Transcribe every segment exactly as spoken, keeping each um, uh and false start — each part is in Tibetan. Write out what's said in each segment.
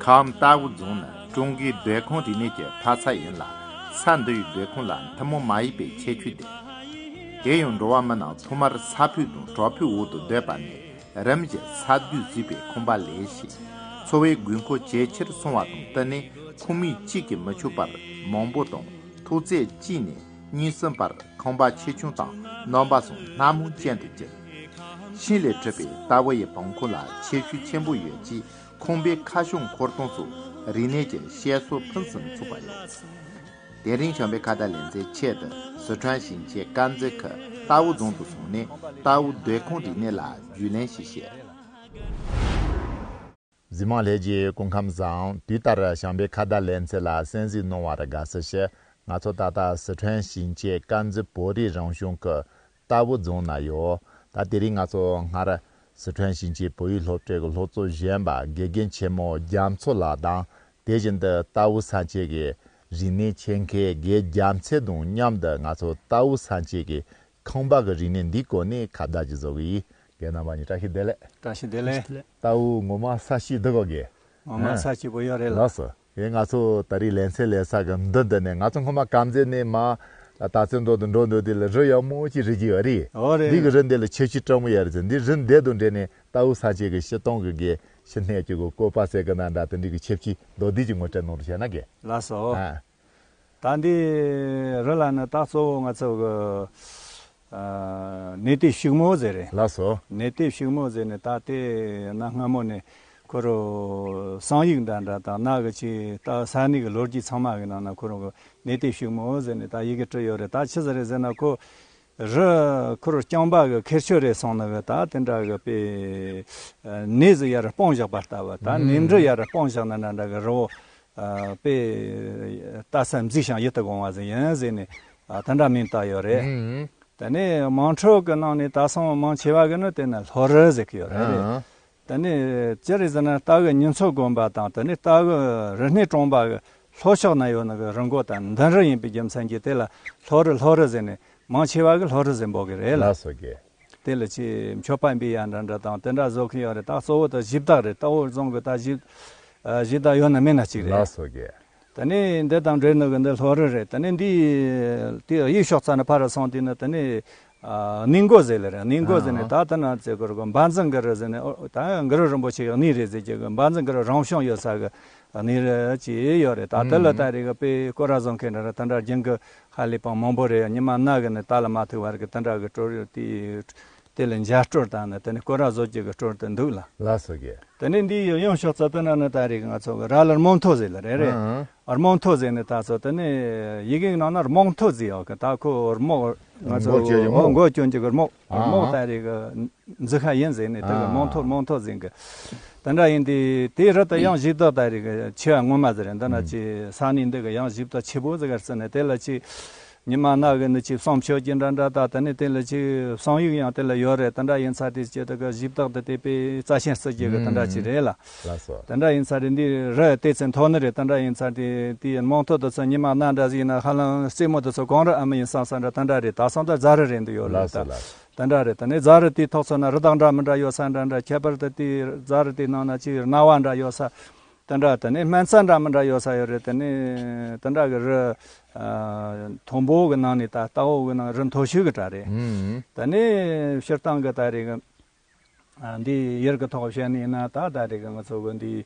ཁམས་རྟའུ་རྫོང་ནི་ཀྲུང་གོའི་སྡོད་ཁང་རིག་གནས་ཀྱི་མཐའ་ས་ཡིན་ལ། ས་འདི་ཡི་སྡོད་ཁང་ལ་ཐུན་མོང་མ་ཡིན་པའི་ཁྱད་ཆོས་ལྡན། དེ་ཡང་འགྲོ་བ་མི་རྣམས་ཐོག་མར་ས་ཕུག་དང་བྲག་ཕུག་འོག་ཏུ་སྡོད་པ་ནས། རིམ་བཞིན་ས་རྡུལ་བཟོས་པའི་ཁང་པ་ལས་ཤིང་། འཚོ་བའི་དགོས་མཁོ་ཇེ་ཆེར་སོང་བ་དང་བསྟུན་ནས། ཁང་མིག་གཅིག་གིས་མི་ཆོག་པར་མང་པོ་དང་། ཐོག་བརྩེགས་གཅིག་ནས་གཉིས་གསུམ་བར་ཁང་པ་ཆེ་ཆུང་དང་རྣམ་པ་སོགས་སྣ་མང་ཅན་དུ་གྱུར། ཤིང་ལས་གྲུབ་པའི་རྟ་བོ་ཡི་བང་ཁོག་ལ་ཁྱད་ཆོས་ཆེན་པོ་ཡོད་ཅིང་། ཁང་པའི་ཁ་བྱང་འཁོར་སྟོང་སོགས་རིག་གནས་ཀྱི་བཤད་སྲོལ་ཕུན་སུམ་ཚོགས་པ་ཡོད། དེ་རིང་བྱམས་པའི་ཁ་བརྡ་ལེ་ཚན་ཆེད་དུ་སི་ཁྲོན་ཞིང་ཆེན་དཀར་མཛེས་ཁུལ་རྟའུ་རྫོང་དུ་སོང་ནས། རྟའུ་སྡོད་ཁང་རིག་གནས་ལ་རྒྱུས་ལོན་ཞིག་བྱས། གཟིགས་མང་ལྷན་རྒྱས་སྐུ་ཁམས་བཟང་། དུས་ལྟར་བྱམས་པའི་ཁ་བརྡ་ལེ་ཚན་ལ་གསན་གཟིགས་གནང་བར་དགའ་བསུ་ཞུ། ང་ཚོ་ད་ལྟ་སི་ཁྲོན་ཞིང་ཆེན་དཀར་མཛེས་བོད་རིགས་རང་གཞུང་གི་རྟའུ་རྫོང་ན་ཡོད། ད་དེ་རིང་ང་ཚོ་སྔར་སི་ཁྲོན་ཞིང་ཆེན་བོད་ཡིག་སློབ་གྲྭའི་སློབ་གཙོ་གཞོན་པ་དགེ་རྒན་ཆེན་མོ་རྒྱ་མཚོ་ལགས་དང་། དེ་བཞིན་དུ་རྟའུ་ས་ཆའི་གི་རིག་གནས་ཆེད་མཁས་དགེ་རྒྱ་མཚོ་དང་མཉམ་དུ། ང་ཚོ་རྟའུ་ས་ཆའི་གི་ཁང་པ་གི་རིག་གནས་འདིའི་སྐོར་ནས་ཁ་བརྡ་ཅིག་བཟོ་གི་ཡིན། རྒན་རྣམ་པ་གཉིས་བཀྲ་ཤིས་བདེ་ལེགས། བཀྲ་ཤིས་བདེ་ལེགས། རྟའུ་ངོ་མ་ས་གཤིས་འདི་གོ་གི། ངོ་མ་ཨ། ས་གཤིས་པོ་ཡོད་རེད་ལ། ལགས་སོ། ཡིན། ང་ཚོ་ད་རེས་ལེ་ཚན་ལས་ས་གི་མདུན་འདི་ནས། ང་ཚོ་སྔོན་མ་དཀར་མཛེས་ནས་མར་སྟག་རྩེ་མདོ་དུ་འགྲོ་འདོད་དེ་ལ་རི་ཡག་མོ་ཅིག་རེད་ཀྱི་ཡོད་རེད། འོ་རེད། འདི་གི་རི་འདི་ལ་ཁྱད་ཆོས་སྤྲང་མོ་ཡོད་རེད་ཟེར། འདི་རི་འདི་དང་འབྲེལ་ནས་རྟའུ་ས་ཆའི་གི་སྤྱིར་བཏང་གི་གི་ཕྱི་སྣོད་ཀྱི་གི་བཀོད་པ་ཟེར་གི་ན་འདྲ། དེ་འདྲའི་གི་ཁྱད་ཆོས་མདོར་བསྡུས་ཀྱི་ངོ་སྤྲོད་གནང་རོགས་བྱས་ན་དགེ། ལགས་སོ། ཨ། ད་འདི་རི་ལ་ནི་ད་གཙོ་བོ་ང་ཚོ་གི་ཨ་གནས་བརྟན་ཕྱུག་མོ་ཟེར་རེད། ལགས་སོ། གནས་བརྟན་ཕྱུག་མོ་ཟེར་ནས། ད་དེ་གནའ་སྔ་མོ་ནས་ཁོ་རང་གསང་ཡིག་འདྲ་འདྲ་དང་། ན་གི་ཅིག་ད་ས་གནས་ཀྱི་ལོ་རྒྱུས་ཚང་མ་གི་ནང་ན་ཁོ་རང་གི་གནས་བརྟན་ཕྱུག་མོ་ཟེར་ནས་ད་ཡི་གེ་བྲིས་ཡོད་རེད། ད་ཆི་ཟིག་རེད་ཟེར་ན། ཁོ་རི་ཁོ་རང་རྐྱང་པ་གི་ཁེར་ཆོ་རེད་སོང་ནི་གི། ད་དེ་འདྲ་གི་དཔེ་གནས་ཟིག་ཡར་སྤུངས་བཞག་པ་ལྟ་བུ། ད་གནས་འདྲ་ཡར་སྤུངས་བཞག་ནི་འདྲ་འདྲ་གི་རི་བོ། ཨ། དཔེ་ལྟ་ས་མཛེས་ཤིང་ཡིད་དུ་འོང་བ་ཟིག་ཡིན་ཟེར་ནས། ཨ། དེ་འདྲ་མིང་བཏགས་ཡོད་རེད། ཨང་། དེ་ནས་དམངས་ཁྲོད་ཀྱི་ནང་ནས་ད་སོང་མང་ཆེ་བ་གི་ནི་དེ་ནི་ལྷོ་རི་ཟེར་གི་ཡོད་རེད། ཨང་། དེ་ནས་ཅི་རེད་ཟེར་ན། རྟའུ་གི་གཉན་ཚོ་དགོན་པ་དང་། དེ་ནས་རྟའུ་གི་རིག་གནས་གྲོང་པ་གི་ལྷོ་ཕྱོགས་ན་ཡོད་ནི་གི་རི་མགོ་དང་མདུན་རི་ཡིན་པའི་རྒྱུ་མཚན་གྱིས་དེ་ལ་ལྷོ་རི་ལྷོ་རི་ཟེར་ནས། མང་ཆེ་བ་གི་ལྷོ་རི་ཟེར་འབོད་གི་རེད་ལ། ལགས་སོ་དགེ། དེ་ལ་ཅིག་མཆོད་པ་འབུལ་ཡ་འདྲ་འདྲ་དང་དེ་འདྲ་བཟོ་གི་ཡོད་རེད། ད་གཙོ་བོ་ད་གཞི་བདག་རེད། རྟའུ་རྫོང་གི་ད་གཞི་ཨ་གཞི་བདག་ཡོད་ན་མེད་ན་གཅིག་རེད། ལགས་སོ་དགེ། དེ་ནས་འདི་དང་འབྲེལ་ནི་གི་འདི་ལྷོ་རི་རེད། དེ་ནས་འདི་དེ་གཡས་ཕྱོགས་ཙམ་ནས་ཕར་སོང་དུས་ནི་དེ་ནས་ཨ་གནས་མགོ་ཟེར་ལེ་རེད། གནས་མགོ་ཟེར་ནས། ད་ལྟ་ན་ཙེ་གོར་གི་འབའ་འཛིན་གུ་རུ་ཟེར་ནས། ཨོ། ད་གུ་རུ་རིན་པོ་ཆེ་གི་གནས་རེད་ཟེར་གྱི་གི། འབའ་འཛིན་གུ་རུ་རང་བྱུང་ཡོད་ས་གི་གནས་རི་ཅིག་ཡོད་རེད། ད་དེ་ལ་ད་རེས་གི་དཔེ་སྐོར་ར་བཟོ་མཁན་འདྲ་འདྲ་དེ་འདྲ་རྒྱུན་གི་ཧ་ལས་པ་མང་པོ་རེད། ཉི་མ་ན་གི་ནི་ལྟ་ལ་མ་ཐུག་བར་གི་དེ་འདྲ་གི་སྲོལ་དེ། དེ་ལ་འཇའ་སྲོལ་དང་ནི་དེ་ནས་སྐོར་ར་བཟོ་རྒྱུ་གི་སྲོལ་དེ་འདུག་ལ། ལགས་སོ་དགེ། དེ་ནས་འདི་ཡི་གཡོན་ཕྱོགས་ཙམ་དེ་ན་ནི་ད་རེས་ང་ཚོ་གི་ར་ལ་རྨོག་མཐོ་ཟེར་ལ་རེད་རེད། ཨང་། རྨོག་མཐོ་ཟེར་ནི་ད་ཚོ་དེ་ནས་ཡི་གེ་ནང་ན་རྨོག་མཐོ་ཟེར་ཡོད་གི། ད་ཁོ་རྨོག་ང་ཚོ་མགོ་བཅོས་ཀྱི་རྨོག་མགོ་བཅོས་ཀྱི་རྨོག་ཨང་། རྨོག་ད་རེས་གི་འཛི་ཁ་ཡིན་ཟེར་ནས་དེ་གི་ཨང་། རྨོག་མཐོ་རྨོག་མཐོ་ཟེར་གི། དེ་འདྲ་ཡིན་དུས་དེའི་རི་དེ་ཡང་གཞི་བདག་ད་རེས་གི་ཆེ་བ་ངོ་མ་ཟིག་རེད། འདི་ན་ཅིག་ས་གནས་འདི་གི་ཡང་གཞི་བདག་ཆེ་པོ་ཟིག་ག་རྩི་ནས། དེ་ལ་ཅིག་ཉི་མ་ན་གི་ནི་ཅིག་བསང་མཆོད་ཀྱི་འདྲ་འདྲ། ད་དེ་ནས་དེ་ལ་ཅིག་བསང་ཡིག་ཡང་དེ་ལ་ཡོད་རེད། དེ་འདྲ་ཡིན་ཚར་དུས་ཅིག་དེ་གི་གཞི་བདག་དེ་དེ་དཔེ་རྩ་ཆེན་བརྩི་རྒྱུ་གི་དེ་འདྲ་ཅིག་རེད་ལ། ལགས་སོ། དེ་འདྲ་ཡིན་ཚར་དུས་འདི་རི་དེ་ཚོ་མཐོ་ནི་རེད། དེ་འདྲ་ཡིན་ཚར་དུས་དེའི་རྨོག་མཐོ་དེ་ཚོ་ཉི་མ་ན་འདྲ་ཟིག་ཡིན་ན་ཧ་ལམ་རྩེ་མོ་དེ་ཚོ་གངས་རི་ཨ་མ་ཡིན་བསམ་བསམ་འདྲ་དེ་འདྲ་རེད། ད་སོང་ད་རྫ་རི་རེད་འདི་ཡོད་རེད། ལགས་སོ། ད་ལགས་སོ། དེ་འདྲ་རེད། དེ་ནས་རྫ་རི་དེའི་ཐོག་ཚོ་ན་རི་དྭགས་འདྲ་མི་འདྲ་ཡོད་ས་འདྲ་འདྲ། ཁྱད་པར་དུ་དེའི་རྫ་རི་དེའི་ནང་ན་ཅིག་རྣ་བ་འདྲ་ཡོད་ས་དེ་འདྲ། དེ་ནས་སྨན་རྩྭ་འདྲ་མི་འདྲ་ཡོད་ས་ཡོད་རེད། དེ་ནས་དེ་འདྲ་གི་རི་ཨ་མཐོན་པོ་གི་ནང་ནས་ད་རྟའུ་གི་ནང་རི་མཐོ་ཤོས་གི་གྲས་རེད། ཨང་། དེ་ནས་སྤྱིར་བཏང་གི་ད་རེས་གི་ཨ་འདི་ཡུལ་གི་ཐོག་བཤད་ནི་ཡིན་ན། ད་ད་རེས་གི་ང་ཚོ་གི་འདི་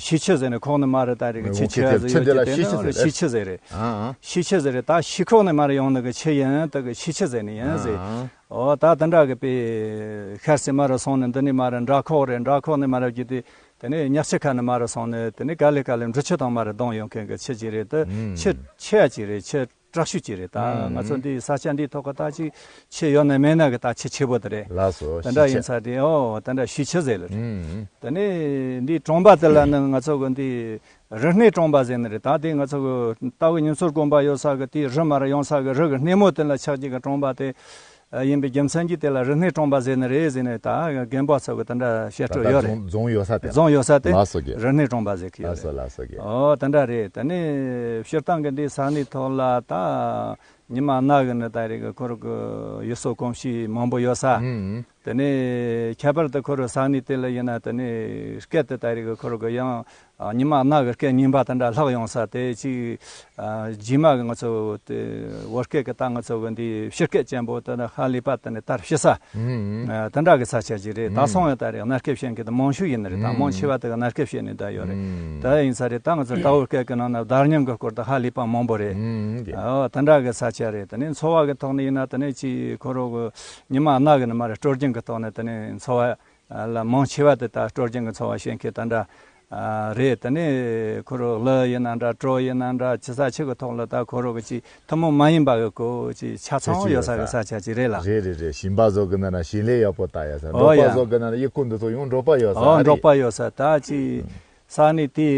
ཤིས་ཆུ་ཟེར་ནི་ཁོག་ནས་མར་ད་རེས་གི་ཆུ་ཆེ་བ་ཟིག་ཡོད་ཀྱི། དེ་ནི་ཤིས་ཆུ་ཟེར་རེད། ཨང་། ཤིས་ཆུ་ཟེར་རེད། ད་ཤིས་ཁོག་ནས་མར་ཡོང་ནི་གི་ཆུ་ཡིན། དེ་གི་ཤིས་ཆུ་ཟེར་ནི་ཡིན་ཟེར། ཨང་། ཨོ། ད་དེ་འདྲ་གི་དཔེ་ཤར་སེ་མར་སོང་ནི་འདི་ནས་མར་འདྲ་ཁོག་རེད། འདྲ་ཁོག་ནས་མར་བརྒྱུད་དེ་དེ་ནས་ཉག་ཆུ་ཁ་ནས་མར་སོང་ནི་དེ་ནས་ག་ལེ་ག་ལེ་འབྲི་ཆུ་དང་མར་བརྡུངས་ཡོང་མཁན་གི་ཆུ་ཅིག་རེད། དེ་ཨང་། ཆུ་ཆེ་ཡ་ཅིག་རེད། ཆུ་དྲག་ཤོས་ཅིག་རེད། ད་ཨང་། ང་ཚོ་འདི་ས་ཆ་འདིའི་ཐོག་གི་ད་ཅིག་ཆུ་ཡོད་ན་མེད་ན་གི་ད་ཆུ་ཆེ་པོ་དེ་རེད། ལགས་སོ། དེ་འདྲ་ཤིས་ཡིན་ཆུ་ས་དེ། ཨོ། དེ་འདྲ་ཤིས་ཆུ་ཟེར་ལ་རེད། ཨང་། དེ་ནས་འདི་གྲོང་པ་དེ་ལ་ནི་ང་ཚོ་གི་འདི་རི་སྣེ་གྲོང་པ་ཟེར་ནི་རེད། ད་དེ་ང་ཚོ་གི་རྟའུ་གི་གཉན་ཚོ་དགོན་པ་ཡོད་ས་གི་དེའི་རི་མར་ཡོང་ས་གི་རི་གི་སྣེ་མོ་དེ་ལ་ཆགས་ཀྱི་གི་གྲོང་པ་དེ་ཡིན་པའི་རྒྱུ་མཚན་གྱིས་དེ་ལ་རི་སྣེ་གྲོང་པ་ཟེར་ནི་རེད་ཟེར་ནས། ད་རྒན་པ་ཚོ་གི་དེ་འདྲ་བཤད་སྲོལ་ད་ཡོད་རེད། རྫོང་རྫོང་ཡོད་ས་དེ། རྫོང་ཡོད་ས་དེ། ལགས་སོ་དགེ། རི་སྣེ་གྲོང་པ་ཟེར་གི་ཡོད་རེད། ལགས་སོ། ལགས་སོ་དགེ། ཨོ། དེ་འདྲ་རེད། དེ་ནས་སྤྱིར་བཏང་གི་འདི་ས་གནས་ཐོག་ལ་ད་ཉི་མ་ན་གི་ནི་ད་རེས་གི་ཁོ་རང་གི་ཡུལ་སྲོལ་གོམས་གཤིས་མང་པོ་ཡོད་ས། ཨང་། དེ་ནས་ཁྱད་པར་དུ་ཁོ་རང་ས་གནས་དེ་ལ་ཡིན་ན། དེ་ནས་སྐད་དེ་ད་རེས་ཀྱི་ཁོ་རང་གི་ཡང་ཉི་མ་གནའ་གི་སྐད་རྙིང་པ་དེ་འདྲ་ལྷག་ཡོང་ས་དེ་ཅིག་རྗེས་མ་གི་ང་ཚོ་དེ་བོད་སྐད་ཀྱི་ད་ང་ཚོ་གི་འདི་ཕྱི་སྐད་ཅན་པོ་དེ་ནི་ཧ་ལས་པ་དེ་ནི་དར་ཕྱིན་ས། ཨ་དེ་འདྲ་གི་ས་ཆ་ཅིག་རེད། ད་སོང་ཡང་ད་རེས་གནའ་སྐད་བཤད་མཁན་དེ་མང་ཤོས་ཡིན་ནི་རེད། ད་མང་ཆེ་བ་དེ་གི་གནའ་སྐད་བཤད་ནས་ད་ཡོད་རེད། ད་ཡིན་ས་རེད། ད་ང་ཚོ་རྟའུ་སྐད་ཀྱི་ནང་ན་བརྡ་རྙིང་གི་སྐོར་དེ་ཧ་ལས་པ་མང་པོ་རེད། ཨ་དེ་འདྲ་གི་ས་ཆ་རེད། དེ་ནས་འཚོ་བ་གི་ཐོག་ནས་ཡིན་ན་དེ་ནས་ཅིག་ཁོ་རང་གི་ཉི་མ་གནའ་གི་ནི་མ་རེད། སྲོལ་རྒྱུན་གི་ཐོག་ནས་དེ་ནས་འཚོ་བ་ལ་མང་ཆེ་བ་དེ་ད་སྲོལ་རྒྱུན་གི་འཚོ་བ་བྱེད་མཁན་དེ་འདྲ་རེད། དེ་ནས་ཁོ་རང་ལི་ཡིན་ན་འདྲ། གྲོ་ཡིན་ན་འདྲ། ཅི་ས་ཆི་གི་ཐོག་ལ་ད་ཁོ་རང་གི་ཅིག་ཐུན་མོང་མ་ཡིན་པ་གི་གོ་ཅིག་ཆ་ཚང་ཡོད་ས་གི་ས་ཆ་ཅིག་རེད་ལ། རེད་རེད་རེད། ཞིང་པ་ཚོ་གི་ནང་ན་ཞིང་ལས་ཡག་པོ་ལྟ་ཡ་ས། འབྲོག་པ་ཡ་ཚོ་གི་ནང་ན་ཡི་ཁུག་འདི་ཚོ་ཡང་འབྲོག་པ་ཡོད་ས། ཨོ་རེད། འབྲོག་པ་ཡོད་ས། ད་ཅིག་ས་གནས་དེ་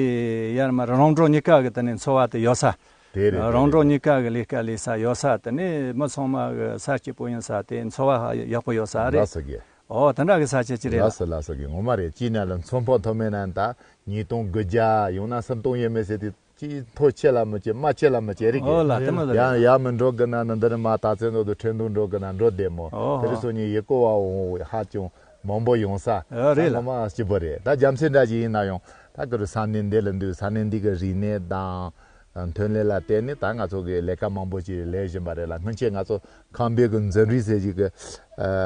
ཡར་མར་རོང་འབྲོག་གཉིས་ཀ་གི་དེ་ནས་འཚོ་བ་དེ་ཡོད་ས། དེ་རེད། རོང་འབྲོག་གཉིས་ཀ་གི་ལས་ཀ་ལས་ས་ཡོད་ས། དེ་ནས་མི་ཚང་མ་གི་ས་སྐྱིད་པོ་ཡིན་ས། དེ་འཚོ་བ་ཡག་པོ་ཡོད་ས་རེད། ལགས་སོ་རྒན། ཨོ་དེ་འདྲ་གི་ས་ཆ་ཅིག་རེད་ལ། ལགས་སོ་ལགས་སོ་རྒན། ངོ་མ་རེད། ཅི་ན་ལ་མཚོན་ཕོ་མཐོ་དམན་ན་ད་ཉིས་སྟོང་དགུ་བརྒྱ་ཡང་ན་སུམ་སྟོང་ཡས་མས་ཟེར་དེ་ཅི་མཐོ་ཆེ་ལ་མི་ཆེ། དམའ་ཆེ་ལ་མི་ཆེ་རེད། ཨོ་ལ་དེ་མ་རེད། ཡང་ཡར་མི་འགྲོ་གི་ན་ནི་འདི་ནི་མ་ད་ཚེ་འདོད་དུ་ཁྲེང་ཏུའུ་འགྲོ་གི་ན་འགྲོ་བདེ་མོ། ཨོ་དེ་རིང་སོ་ཉིན་ཡི་གོ་བ་འོང་ཧ་ཅང་མང་པོ་ཡོང་ས། ཨོ་རེད་ལ། ངོ་མ་སྐྱིད་པོ་རེད། ད་རྒྱ་མཚོའི་འདྲ་ཅིག་ཡིན་ན་ཡང་ད་གི་རུ་ས་གནས་འདི་ལ་འདུག་ས་གནས་འདི་གི་རིག་གནས་དང་ཐོན་ལས་ལ་བརྟེན་ནས་ད་ང་ཚོ་གི་ལས་ཀ་མང་པོ་ཅིག་ལས་བཞིན་པ་རེད་ལ། སྔོན་ཆད་ང་ཚོ་ཁམས་པའི་གི་འཛིན་རིས་ཟེར་གྱི་གི་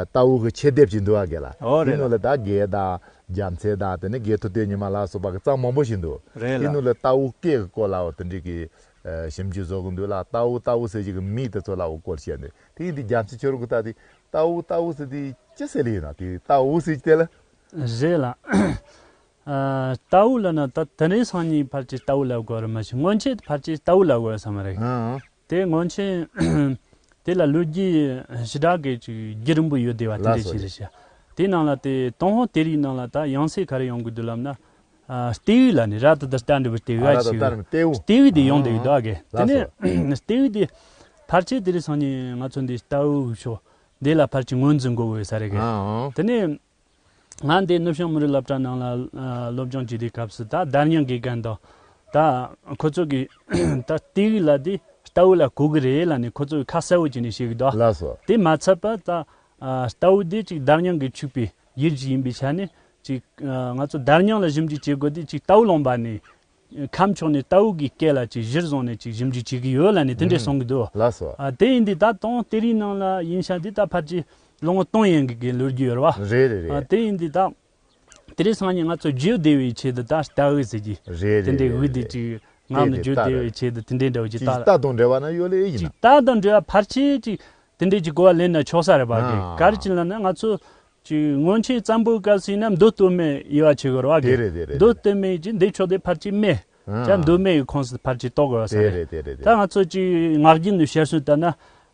རྟའུ་གི་ཆེད་དེབ་ཅིག་འདུག་ཨ་རྒན་ལ། ཨོ་རེད་ལ། དེ་ནང་ལ་ད་རྒན་དང་རྒྱ་མཚོ་དང་དེ་ནས་རྒན་ཐུབ་བསྟན་ཉི་མ་ལ་སོགས་པ་གི་རྩོམ་མང་པོ་ཞིག་འདུག་རེད་ལ། དེ་ནང་ལ་རྟའུ་སྐད་གི་སྐོར་ལའོ་དེ་འདྲའི་གི་ཞིབ་འཇུག་བཟོ་གི་འདུག་ལ། རྟའུ་རྟའུ་ཟེར་གྱི་གི་མི་དེ་ཚོ་ལའོ་སྐོར་བཤད་འདུག་དེ་ཡིན་དུས་རྒྱ་མཚོ་ཁྱོད་རང་གི་ལྟ་དུས་རྟའུ་རྟའུ་ཟེར་དུས་ཅི་ཟེར་ལེ་ཡིན་ན། དེ་རྟའུ་ཟེར་གྱི་དེ་ལ། རེད་ལ། ཨ། རྟའུ་ལབ་ན་ད་དེ་རིང་སང་ཉིན་ཕལ་ཆེར་རྟའུ་ལབ་དགོས་རེད་མ་གཞི། སྔོན་ཆད་ཕལ་ཆེར་རྟའུ་ལབ་དགོས་ས་མ་རེད། ཨང་། དེ་སྔོན་ཆད་དེ་ལ་ལོ་རྒྱུས་ཞེ་དྲག་གི་ཅིག་རྒྱུན་རིང་པོ་ཡོད་བསྡད་པ་དེ་ལ་འདྲ་ཞིག་རེད་ཤག་དེའི་ནང་ལ་དེ་ཏུན་ཧོང་གཏེར་ཡིག་ནང་ལ་ད་ཡང་སེ་ག་རེ་ཡོང་གི་འདུག་ལབ་ན། ཨ། རྟའུ་ལབ་ནས་ར་ད་ད་རྟ་འདྲ་བོ་རྟའུ་ཨ་ཞིག་རྟའུ་རྟའུ་དེ་ཡོང་བསྡད་ཀྱི་འདུག་ཨ་རྒན། དེ་ནས་རྟའུ་དེ་ཕལ་ཆེར་དེ་རིང་སང་ཉིན་ང་ཚོ་འདི་རྟའུ་ཕྱོགས་འདི་ལ་ཕལ་ཆེར་ངོས་འཛིན་དགོས་ཡོད་ས་རེད་གི། དེ་ནས་ང་འདི་ནུབ་བྱང་མི་རིགས་སློབ་གྲྭ་ནང་ལ་ཨ་སློབ་སྦྱོང་བྱེད་དུས་སྐབས་སུ་ད་བརྡ་རྙིང་དགེ་རྒན་དང་ད་ཁོ་ཚོ་གིས་ད་རྟའུ་ལབ་དེ་རྟའུ་ལ་གོ་གི་རེད་ལབ་ནས་ཁོ་ཚོ་གིས་ཁ་གསལ་བོ་བྱས་ནས་བཤད་གི་འདུག་ལགས་སོ། དེ་མ་ཚད་པ་ད་ཨ་རྟའུ་དེ་ཅིག་བརྡ་རྙིང་གི་ཕྱུག་པའི་ཡུལ་ཅིག་ཡིན་པའི་ཆ་ནས་ཅིག་ཨ་ང་ཚོ་བརྡ་རྙིང་ལ་ཞིབ་འཇུག་བྱེད་དགོས་དུས་ཅིག་རྟའུ་ལུང་པ་ནས། ཁམས་ཕྱོགས་ནས་རྟའུ་གི་སྐད་ལ་ཅིག་གཞིར་བཟུང་ནས་ཅིག་ཞིབ་འཇུག་བྱེད་ཀྱི་ཡོད་ལབ་ནས་དེ་འདྲས་གསུང་གི་འདུག་ལགས་སོ། ཨ། དེ་ཡིན་དུས་ད་ཏུན་ཧོང་གཏེར་ཡིག་ནང་ལ་ཡིན་ཤག་དེ་ད་ཕལ་ཆེར་ལོ་ངོ་སྟོང་ཡན་གྱི་གི་ལོ་རྒྱུས་ཡོད་རེད་བ། རེད་རེད་རེད། ཨ། དེ་ཡིན་དུས་ད་དེ་རིང་སང་ཉིན་ང་ཚོ་རྒྱུད་བདེ་བའི་ཆེད་དུ་ད་རྟའུ་ཟེར་གྱི་རེད་རེད། དེ་འདྲས་རེད་འོས་དེ་རེད། ཅིག་ངག་ནས་རྒྱུད་བདེ་བའི་ཆེད་དུ་དེ་འདྲས་འདྲ་བོ་ཅིག་ད་རྟ་དང་འབྲེལ་བ་ན་ཡོད་ལེ་ཡིན་ཅིག་ན། རྟ་དང་འབྲེལ་བ་ཕལ་ཆེར་ཅིག་དེ་འདྲས་ཅིག་གོ་བ་ལེན་ན་ཆོག་ས་རེད་བ་གི། ཨ། ག་རེ་བྱས་ལབ་ན་ང་ཚོ། ཅིག་སྔོན་ཆད་བཙན་པོའི་སྐབས་སུ་ཡིན་ན་མདོ་སྟོད་སྨད་དབྱེ་བ་ཕྱེ་དགོས་རེད་བ་གི། དེ་རེད་དེ་རེད། མདོ་སྟོད་སྨད་ཀྱི་འདི་ཕྱོགས་དེ་ཕལ་ཆེར་སྨད། ཨ། ཅག་མདོ་སྨད་ཀྱི་ཁོངས་སུ་ཕལ་ཆེར་གཏོགས་དགོས་ས་རེད། དེ་རེད་དེ་རེད་དེ། ད་ང་ཚོ་ཅིག་ངག་རྒྱུན་ནས་བཤད་སྲོལ་ལྟར་ན།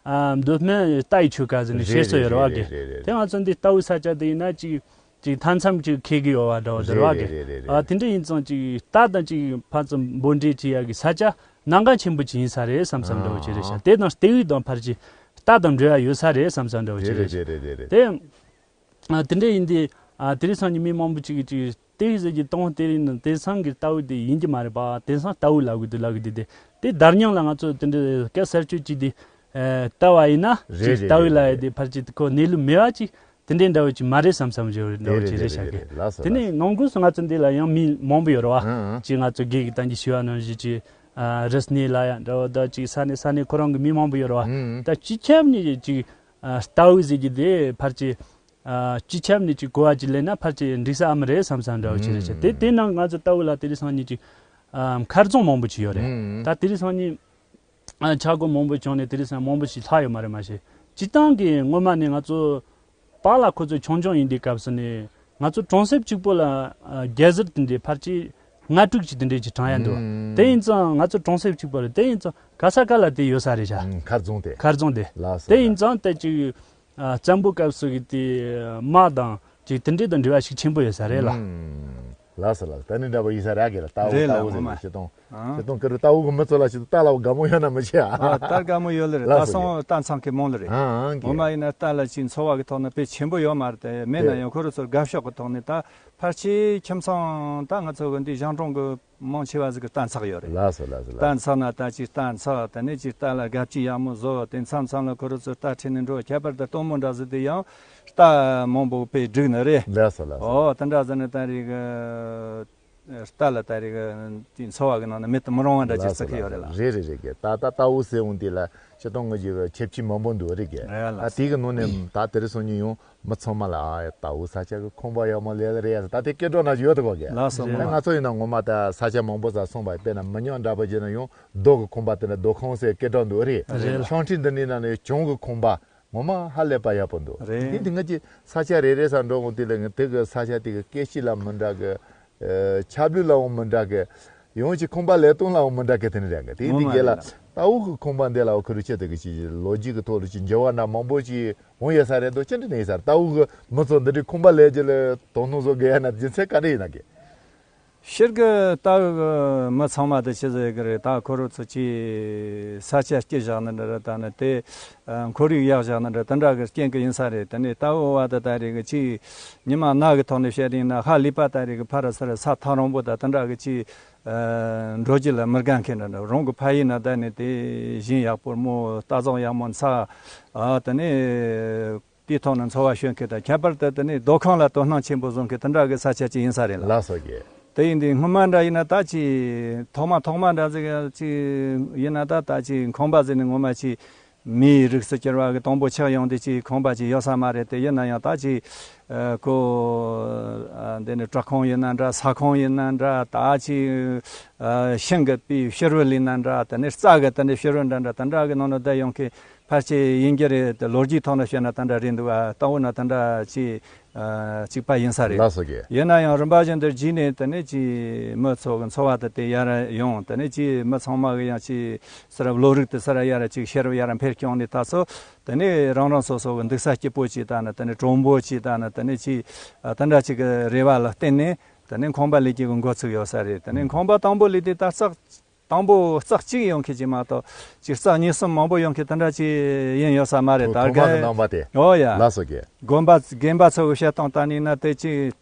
ཨ། མདོ་སྨད་རྟ་ཡི་ཆོལ་ཁ་ཟེར་ནས་བཤད་སྲོལ་ཡོད་རེད་བ་གི། རེད་རེད་རེད། དེ་ང་ཚོ་འདི་རྟའུ་ས་ཆ་དེ་ཡིན་ན་ཅིག་ཅིག་མཐའ་མཚམས་ཅིག་འཁེལ་གི་ཡོད་བ་འདྲ་བོ་དེ་རེད་བ་གི། རེད་རེད་རེད། ཨ། དེ་འདྲ་ཡིན་ཙང་ཅིག་རྟ་དང་ཅིག་ཕར་ཙམ་འབོར་འདྲེས་བྱེད་ཡ་གི་ས་ཆ་ནང་འགལ་ཆེན་པོ་ཅིག་ཡིན་ས་རེད་བསམ་བསམ་འདྲ་བོ་ཅིག་རེད་ཤག་ཨ། དེ་དང་རྟའུ་དང་ཕལ་ཆེར་རྟ་དང་འབྲེལ་བ་ཡོད་ས་རེད་བསམ་བསམ་འདྲ་བོ་ཅིག་རེད་ཤག་དེ་རེད་དེ་རེད་དེ་རེད། དེ། ཨ། དེ་འདྲ་ཡིན་དུས། ཨ། དེ་རིང་སང་ཉིན་མི་མང་པོ་ཅིག་གིས་ཅིག་རྟའུ་ཟེར་གྱི་ཏུན་ཧོང་གཏེར་ཡིག་ནང་དེང་སང་གི་རྟའུ་དེ་ཡིན་གྱི་མ་རེད་པ། དེང་སང་རྟའུ་ལབ་གི་འདུག་ལབ་གི་འདུག་དེ་དེ་བརྡ་རྙིང་ལ་ང་ཚོ་དེ་འདྲ་སྐད་གསར་བཅོས་བྱས་ཏེ། ཨ། བལྟས་པ་ཡིན་ན་རེད་ཅིག་རེད་རྟའུ་རེད་ལབ་ཡ་རེད། དེ་ཕལ་ཆེར་ཁོ་གནས་ལུགས་མེད་པ་ཅིག་དེ་འདྲའི་འདྲ་བོ་ཅིག་མ་རེད་བསམ་བསམ་བྱས་འདྲ་བོ་ཅིག་རེད་རེད་རེད་ཤག་གི། རེད་རེད། ལགས་སོ་དེ་ནས་ལགས་སོ། ནང་ཁུལ་སུ་ང་ཚོ་འདི་ལ་ཡང་མི་མང་པོ་ཡོད་རེད་བ། ཨང་ཨང་། ཅིག་ང་ཚོ་དགེ་རྒན་གྱིས་ཞུས་པ་ནང་བཞིན་ཅིག་ཨ། རི་སྣེ་ལ་ཡ་འདྲ་བོ་ད་ཅིག་ས་གནས་ས་གནས་ཁོ་རང་གི་མི་མང་པོ་ཡོད་རེད་བ། ཨང་ཨང་། ད་སྤྱི་ཁྱབ་ནས་ཅིག་ཨ། རྟའུ་ཟེར་གྱི་དེ་ཕལ་ཆེར། ཨ། སྤྱི་ཁྱབ་ནས་ཅིག་གོ་བ་ཅིག་ལེན་ན་ཕལ་ཆེར་འགྲིག་ས་ཨ་མ་རེད་བསམ་བསམ་འདྲ་བོ་ཅིག་རེད་ཤག་དེ་དེ་ནང་ང་ཚོ་རྟའུ་ལ་དེ་རིང་སང་ཉིན་ཅིག་ཨ། མཁར་རྫོང་མང་པོ་ཅིག་ཡོད་རེད། ཨང་ཨང་། ད་དེ་རིང་སང་ཉིན། ཨ། ཆ་བགོས་མང་པོ་བྱུང་ནས་དེ་རིང་སང་མང་པོ་ཞིག་ལྷག་ཡོད་མ་རེད་མ་གཞི། སྤྱིར་བཏང་གི་སྔོན་མ་ནས་ང་ཚོ་པཱ་ལགས་ཁོ་ཚོ་ཆུང་ཆུང་ཡིན་དུས་སྐབས་སུ་ནས་ང་ཚོ་གྲོང་གསེབ་གཅིག་པོ་ལ་ཨ། སྒྱེ་ཟུར་དེ་འདྲའི་ཕལ་ཆེར་ལྔ་དྲུག་ཅིག་དེ་འདྲའི་ཅིག་གྲངས་ཡ་འདུག་ཨང་། དེ་ཡིན་ཙང་ང་ཚོ་གྲོང་གསེབ་གཅིག་པོ་རེད། དེ་ཡིན་ཙང་ག་ས་ག་ལ་དེ་ཡོད་ས་རེད་ཤག་ཨང་། མཁར་རྫོང་དེ། མཁར་རྫོང་དེ། ལགས་སོ། དེ་ཡིན་ཙང་དེ་ཅིག་ཨ། བཙན་པོའི་སྐབས་སུ་གི་དེ་དམག་དང་ཅིག་དེ་འདྲའི་དང་འབྲེལ་བ་ཤུགས་ཆེན་པོ་ཡོད་ས་རེད་ལ། ཨང་། ལགས་སོ་ལགས་སོ། ད་ནི་འདྲ་པོ་ཡིན་ས་རེད་གི་ལ། རྟའུ་རེད་ལ། རྟའུ་ངོ་མ་ཟེར་ཞེ་ཏོང་། ཨང་། ཞེ་ཏོང་ཀི་རུ་རྟའུ་གི་མི་ཚོ་ལ་ཞེ་ཏོང་རྟ་ལ་དགའ་མོ་ཡོད་ན་མི་ཤེས་ཨ། ཨ། རྟ་དགའ་མོ་ཡོད་ལེ་རེད། ལགས་སོ། རྟ་སོང་རྟ་འཚང་ཁའི་མོང་ལེ་རེད། ཨང་ཨང་། ངོ་མ་ཡིན་ན་རྟ་ལ་ཅིག་འཚོ་བ་གི་ཐོག་ནས་དཔེ་ཆེན་པོ་ཡོད་མ་རེད་དེ། མེད་ན་ཡང་ཁོ་རུ་ཚོར་དགའ་ཕྱོགས་གི་ཐོག་ནས་ད་ཕལ་ཆེར་ཁྱིམ་ཚང་ད་ང་ཚོ་གི་འདི་གཞུང་གྲོང་གི་ མང་ཆེ་བ་ཟིག་གི་རྟ་འཚག་ཡོད་རེད། ལགས་སོ་ལགས་སོ་ལགས། རྟ་འཚག་ན་ད་ཅིག་རྟ་འཚག་དེ་ནས་ཅིག་རྟ་ལ་སྒ་ཕྱེ་ཡག་མོ་བཟོ། དེ་མཚམས་མཚམས་ལ་ཁོ་རང་ཚོ་རྟ་ཁྲིད་ནས་འགྲོ། ཁྱད་པར་དུ་སྟོན་མོ་འདྲ་ཟིག་དེ་ཡང་རྟ་མང་པོ་དཔེ་སྒྲིག་ནི་རེད། ལགས་སོ་ལགས་སོ། ཨོ་དེ་འདྲ་ཟིག་ནི་ད་རེས་གི་རྟ་ལ་ད་རེས་གི་དེ་འཚོ་བ་གི་ནང་ནས་མེད་དུ་མི་རུང་བ་འདྲ་ཅིག་ལགས་སོ་བརྩི་གི་ཡོད་རེད་ལགས། ལགས་སོ། རེད་རེད་རེད་གི། ད་ད་རྟ་བོ་ཟེར་འོང་དེ་ལ་སྤྱིར་བཏང་ངོས་ཀྱི་ཁྱད་ཆོས་མང་པོ་འདུག་རེད་གི། རེད་ལགས། ད་དེ་གི་ནང་ནས་ད་དེ་རིང་སང་ཉིན་ཡང་མི་ཚང་མ་ལ་ཨ་ཡ་རྟ་བོ་ས་ཆ་གི་ཁང་པ་ཡག་མོ་ལས་ལ་རེད་ཡ་ད་དེ་སྐད་གྲགས་ན་ཡོད་དོ་གོ་གི། ལགས་སོ། ད་ང་ཚོ་ཡིན་ན་ངོ་མ་ད་ས་ཆ་མང་པོ་ས་སོང་བ་དཔེར་ན་མི་ཉག་འདྲ་པོ་བྱས་ན་ཡང་རྡོ་གི་ཁང་པ་དེ་ན་རྡོ་ཁང་ཟེར་སྐད་གྲགས་འདུག་རེད། རེད་ལགས། ཤང་ཁྲི་འདི་ནས་ན་ནས་གྱང་གི་ཁང་པ་ངོ་མ་ཧ་ལས་པ་ཡག་པོ་འདུག་རེད། དེ་དེ་ང་ཅི་ས་ཆ་རེ་རེ་ས་འགྲོ་འོང་དེ་ལ་ང་དེ་གི་ས་ཆ་དེ་གི་སྐད་ཅིག་ལ་མི་འདྲ་གི། ཨ་ཆབ་ལུགས་ལའང་མི་འདྲ་གི། ཡང་ཅིག་ཁང་པ་ལས་སྟངས་ལའང་མི་འདྲ་གི་དེ་ནི་རེད་གི། དེ་ངོ་མ་འདི་གས་ལ་རེད་ལགས། རྟ་བོ་གི་ཁང་པ་འདི་ལའང་ཁུ་རུ་ཆེ་དེ་གི་ཅིག་ལོ་རྒྱུས་གི་ཐོག་ལ་ཅིག་འགྱུར་བ་འདྲ་མང་པོ་ཅིག་འོང་ཡོད་ས་རེད་འདུག་ཅི་འདྲ་ནས་ཡིན་ས་རེད། རྟ་བོ་གི་མི་ཚོ་འདི་འདྲའི་ཁང་པ་ལས་རྒྱུ་ལ་དོ་སྣང་བཟོ་དགོས་ཡ་ན་རྒྱུ་མཚན་ག་འདྲ་ཡིན་ན་གི། ཕྱིར་གི་རྟ་བོ་གི་མི་ཚང་མ་དེ་ཆི་ཟེར་གི་རེད། ད་ཁོ་རང་ཚོ་ཅིག་ས་ཆ་སྐྱིད་བཞག་ནི་འདྲ་རེད། ད་ནི་དེ་ཨ་ཁོར་ཡུག་ཡག་བཞག་ན་འདྲ་དེ་འདྲ་གི་རྐྱེན་གྱིས་ཡིན་ས་རེད། དེ་ནས་རྟ་བོ་བ་དེ་ད་རེས་གི་ཅིག་ཉི་མ་ནག་གི་ཐོག་ནས་བཤད་ཡིན་ན་ཧ་ལས་པ་ད་རེས་གི་ཕ་ར་ས་ར་ས་ཐག་རིང་པོ་དང་དེ་འདྲ་གི་ཅིག་ཨ་འགྲོ་རྒྱུ་ལ་མི་དགའ་མཁན་འདྲ་འདྲ་རང་གི་ཕ་ཡུལ་ན་བསྡད་ནས་དེ་ཞིང་ཡག་པོ་རྨོ་རྟ་རྫོང་ཡག་མོ་འཚག་ཨ་དེ་ནས་དེའི་ཐོག་ནས་འཚོ་བ་སྐྱོལ་མཁན་དང་ཁྱད་པར་དུ་དེ་ནས་རྡོ་ཁང་ལ་དོ་སྣང་ཆེན་པོ་བཟོ་མཁན་དེ་འདྲ་གི་ས་ཆ་ཅིག་ཡིན་ས་རེད་ལ། ལགས་སོ་རྒན། དེ་ཡིན་དུས་སྔོན་མ་འདྲ་ཡིན་ན་ད་ཅིག་ཐོག་མ་ཐོག་མ་འདྲ་ཟིག་ཅིག་ཡིན་ན་ད་ད་ཅིག་ཁང་པ་ཟིག་ནི་ངོ་མ་ཅིག་མིའི་རིགས་སུ་གྱུར་བ་གི་དང་པོ་ཆགས་ཡོང་དུས་ཅིག་ཁང་པ་ཅིག་ཡོད་ས་མ་རེད། དེ་ཡིན་ན་ཡང་ད་ཅིག་ཨ་ཁོ་ཨ་འདི་ནི་བྲག་ཁང་ཡིན་ན་འདྲ། ས་ཁང་ཡིན་ན་འདྲ། ད་ཅིག་ཨ་ཤིང་གི་པའི་ཕྱི་རོལ་ཡིན་ན་འདྲ། དེ་ནས་རྩྭ་གི་དེ་འདྲའི་ཕྱི་རོལ་འདྲ་འདྲ་དེ་འདྲ་གི་ནང་ན་བསྡད་ཡོང་མཁན་ཕལ་ཆེར་ཡིན་གྱི་རེད། དེ་ལོ་རྒྱུས་ཐོག་ནས་བཤད་ན་དེ་འདྲ་རེད་འདུག་ཨ་རྟ་བོ་ན་དེ་འདྲ་ཅིག་ཨ་གཅིག་པ་ཡིན་ས་རེད། ལགས་སོ་རྒན། ཡིན་ན་ཡང་རིམ་པ་བཞིན་དུ་རྗེས་ནས་དེ་ནས་ཅིག་མི་ཚོ་གི་འཚོ་བ་དེ་དེ་ཡར་ཡོང་། དེ་ནས་ཅིག་མི་ཚང་མ་གི་ཡང་ཅིག་ས་ར་བློ་རིག་དེ་ས་ར་ཡར་ཅིག་ཤེས་རབ་ཡར་འཕེལ་བྱུང་ནས་ད་སོ་དེ་ནས་རང་རང་སོ་སོ་གི་འདུག་ས་སྐྱིད་པོ་ཅིག་ད་ནི་དེ་ནས་གྲོང་པོ་ཅིག་ད་ནི་དེ་ནས་ཅིག་ཨ་དེ་འདྲ་ཅིག་གི་རེ་བ་ལ་བརྟེན་ནས་དེ་ནས་ཁང་པ་ལས་རྒྱུ་གི་འགོ་ཚུགས་ཡོད་ས་རེད། དེ་ནས་ཁང་པ་དང་པོ་ལས་དེ་ད་རྩེག་དང་པོ་རྩེག་གཅིག་ཡོང་མཁན་ཅིག་མ་གཏོགས་ཅིག་རྩེག་གཉིས་གསུམ་མང་པོ་ཡོང་མཁན་དེ་འདྲ་ཅིག་ཡིན་ཡོད་ས་མ་རེད། ད་ཐོག་མ་གི་རྒན་ནང་པ་དེ། ཨོ་ཡ། ལགས་སོ་རྒན། དགོན་པ་དགོན་པ་ཚོ་གི་བཤད་སྟངས་ལྟ་ནི་ན་དེ་ཅིག་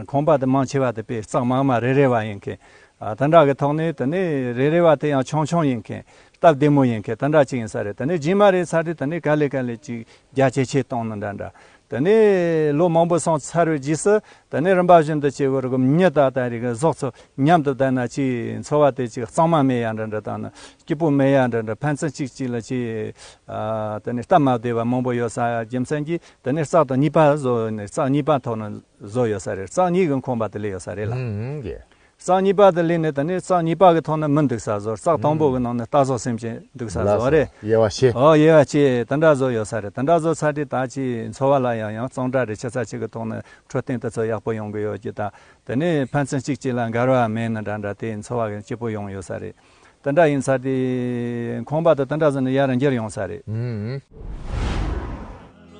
ཁང་པ་དེ་མང་ཆེ་བ་དེ་དཔེ་རྩེག་མང་མ་རེ་རེ་བ་ཡིན་མཁན། ཨ་དེ་འདྲ་གི་ཐོག་ནས་དེ་ནས་རེ་རེ་བ་དེ་ཡང་ཆུང་ཆུང་ཡིན་མཁན། སྟབས་བདེ་མོ་ཡིན་མཁན་དེ་འདྲ་ཅིག་ཡིན་ས་རེད། དེ་ནས་རྗེས་མ་རེད་ཚར་དུས་དེ་ནས་ག་ལེ་ག་ལེ་ཅིག་རྒྱ་ཇེ་ཆེ་གཏོང་ནི་འདྲ་འདྲ། དེ་ནས་ལོ་མང་པོ་སོང་ཚར་བའི་རྗེས་སུ་དེ་ནས་རིམ་པ་བཞིན་དུ་སྐྱེ་བོ་རིགས་མི་ད་ལྟ་རིགས་གཟུགས་ཚོ་མཉམ་དུ་བསྡད་ན་ཅིག་འཚོ་བ་དེ་ཅིག་གཙང་མ་མེད་ཡ་འདྲ་འདྲ་དང་ནི་སྐྱིད་པོ་མེད་ཡ་འདྲ་འདྲ། ཕན་ཚུན་གཅིག་གཅིག་ལ་ཅིག་ཨ་དེ་ནས་སྟབས་མ་བདེ་བ་མང་པོ་ཡོད་ས་རྒྱུ་མཚན་གྱིས་དེ་ནས་རྩེག་དང་གཉིས་པ་བཟོ་ནས་རྩེག་གཉིས་པ་ཐོག་ནས་བཟོ་ཡོད་ས་རེད། རྩེག་གཉིས་ཀྱི་ཁང་པ་དེ་ལས་ཡོད་ས་རེད་ལ། ཧུམ་ཧུམ་གི། རྩེག་གཉིས་པ་དེ་ལས་ནས་དེ་ནས་རྩེག་གཉིས་པ་གི་ཐོག་ནས་མི་འདུག་ས་བཟོ། རྩེག་དང་པོ་གི་ནང་ནས་རྟ་ཟོག་སེམས་ཅན་འདུག་ས་བཟོ་རེད། དབྱེ་བ་ཕྱེ། ཨོ་དབྱེ་བ་ཕྱེ་དེ་འདྲ་བཟོ་ཡོད་ས་རེད། དེ་འདྲ་བཟོ་ཚར་དུས་ད་ཅིག་འཚོ་བ་ལ་ཡང་ཡང་གཙང་སྦྲ་རེད། ཆུ་ཚ་གཅིག་གི་ཐོག་ནས་འཕྲོད་བསྟེན་དེ་ཚོ་ཡག་པོ་ཡོང་གི་ཡོད་ཀྱི། ད་དེ་ནས་ཕན་ཚུན་གཅིག་གཅིག་ལ་འགལ་བ་མེད་ན་འདྲ་འདྲ་དེ་འཚོ་བ་གི་སྐྱིད་པོ་ཡོང་ཡོད་ས་རེད། དེ་འདྲ་ཡིན་ཚར་དུས་ཁང་པ་དེ་དེ་འདྲ་བཟོ་ནས་ཡར་འགྱུར་ཡོང་ས་རེད། ཧུམ་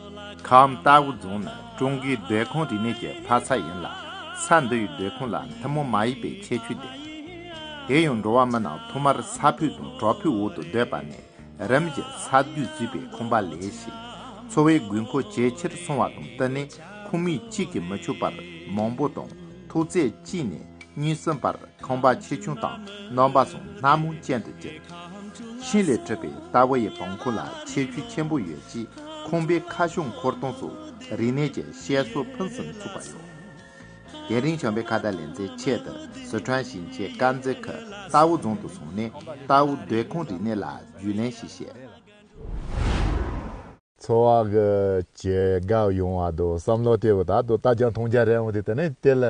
ཧུམ། ཁམས་རྟའུ་རྫོང་ནི་ཀྲུང་གོའི་སྡོད་ཁང་རིག་གནས་ཀྱི་ཕ་ས་ཡིན་ལ། ས་འདི་ཡི་སྡོད་ཁང་ལ་ཐུན་མོང་མ་ཡིན་པའི་ཁྱད་ཆོས་ལྡན། དེ་ཡང་འགྲོ་བ་མི་རྣམས་ཐོག་མར་ས་ཕོད་དང་བྲག་ཕོད་འོག་ཏུ་སྡོད་པ་ནས་རིམ་བཞིན་ས་རྡུལ་བཟོས་པའི་ཁང་པ་ལས་ཤིང་། འཚོ་བའི་དགོས་མཁོ་ཇེ་ཆེར་སོང་བ་དང་བསྟུན་ནས་ཁང་མིག་གཅིག་གིས་མི་ཆོག་པར་མང་པོ་དང་ཐོག་བརྩེགས་གཅིག་ནས་གཉིས་གསུམ་བར་ཁང་པ་ཆེ་ཆུང་དང་རྣམ་པ་སོགས་སྣ་མང་ཅན་དུ་གྱུར། ཤིང་ལས་གྲུབ་པའི་རྟ་བོ་ཡི་བང་ཁོག་ལ་ཁྱད་ཆོས་ཆེན་པོ་ཡོད་ཅིང་། ཁང་པའི་ཁ་བྱང་འཁོར་སྟངས་སོགས་རིག་གནས་ཀྱི་བཤད་སྲོལ་ཕུན་སུམ་ཚོགས་པ་ཡོད། དེ་རིང་བྱམས་པའི་ཁ་བརྡ་ལེ་ཚན་ཆེད་དུ་སི་ཁྲོན་ཞིང་ཆེན་དཀར་མཛེས་ཁུལ་རྟའུ་རྫོང་དུ་སོང་ནས་རྟའུ་སྡོད་ཁང་རིག་གནས་ལ་རྒྱུས་ལོན་ཞིག་བྱས། འཚོ་བ་གི་ཇེ་དགའ་ཡོང་བ་དང་བསམ་བློ་དེ་བ་ད་དུ་ལྟ་རྒྱ་མཐོང་རྒྱ་རེད་འོང་དེ་དེ་ནས་དེ་ལ་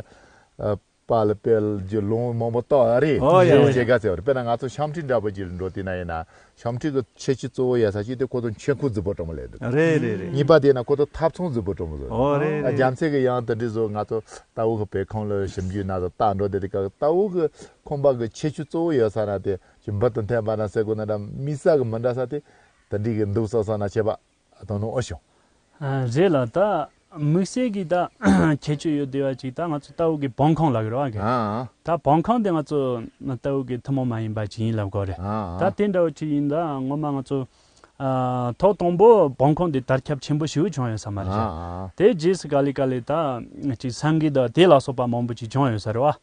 ཨ་པཱ་ལ་དཔལ་གྱི་ལུང་མང་པོ་བཏགས་ཨ་རེད། ཨོ་ཡ་ཇེ་ཡ་ཇེ་དགའ་ཟེར་བ་རེད། དཔེར་ན་ང་ཚོ་ཤམ་ཁྲི་འདྲ་པོ་ཅིག་འགྲོ་དུས་ན་ཡིན་ན་ཤམ་ཁྲི་གི་ཁྱད་ཆོས་གཙོ་བོ་ཡ་ས་ཅིག་དེ་ཁོ་ཚོ་མཆོད་ཁང་རྫིག་པོ་གྲོང་མོ་ལས་འདུག་རེད་རེད་རེད། གཉིས་པ་དེ་ན་ཁོ་ཚོ་ཐབ་ཚང་རྫིག་པོ་གྲོང་མོ་བཟོ། ཨོ་རེད་རེད། རྒྱ་མཚོ་གི་ཡང་དེ་འདྲ་བཟོ། ང་ཚོ་རྟའུ་གི་བོད་ཁང་ལ་ཞིབ་འཇུག་ན་ཚོ་རྟ་འགྲོ་དེ་དེ་ག་རྟའུ་གི་ཁང་པ་གི་ཁྱད་ཆོས་གཙོ་བོ་ཡོད་ས་ན་དེ་ཅིག་འབུར་དུ་འཐེན་པ་ན་ཟེར་དགོས་ན་འདྲ་དམིགས་བསལ་གི་མི་འདྲ་ས་དེ་དེ་འདྲའི་གི་འདུག་ས་ས་ན་བྱས་པ། དོ་སྣང་ཨོ་བྱུང་། ཨ་རེད་ལ་ད་དམིགས་བསལ་གྱི་ད་ཁྱད་ཆོས་ཡོད་བསྡད་པ་ཅིག་ད་ང་ཚོ་རྟའུ་གི་བང་ཁང་ལབ་ཀྱི་རེད་བ་གི། ཨ་ཨ། ད་བང་ཁང་དེ་ང་ཚོ་རྟའུ་གི་ཐུན་མོང་མ་ཡིན་པ་ཅིག་ཡིན་ལབ་དགོས་རེད། ཨ་ཨ། ད་དེ་འདྲ་བོ་ཅིག་ཡིན་ད་ངོ་མ་ང་ཚོ་ཨ་ཐོག་དང་པོ་བང་ཁང་དེ་དར་ཁྱབ་ཆེན་པོ་ཞེ་པོ་བྱུང་ཡོད་ས་མ་རེད། ཨ་ཨ། དེ་རྗེས་སུ་ག་ལེ་ག་ལེ་ད་ཅིག་སེང་གེ་དང་དེ་ལ་སོགས་པ་མང་པོ་ཅིག་བྱུང་ཡོད་ས་རེད་བ།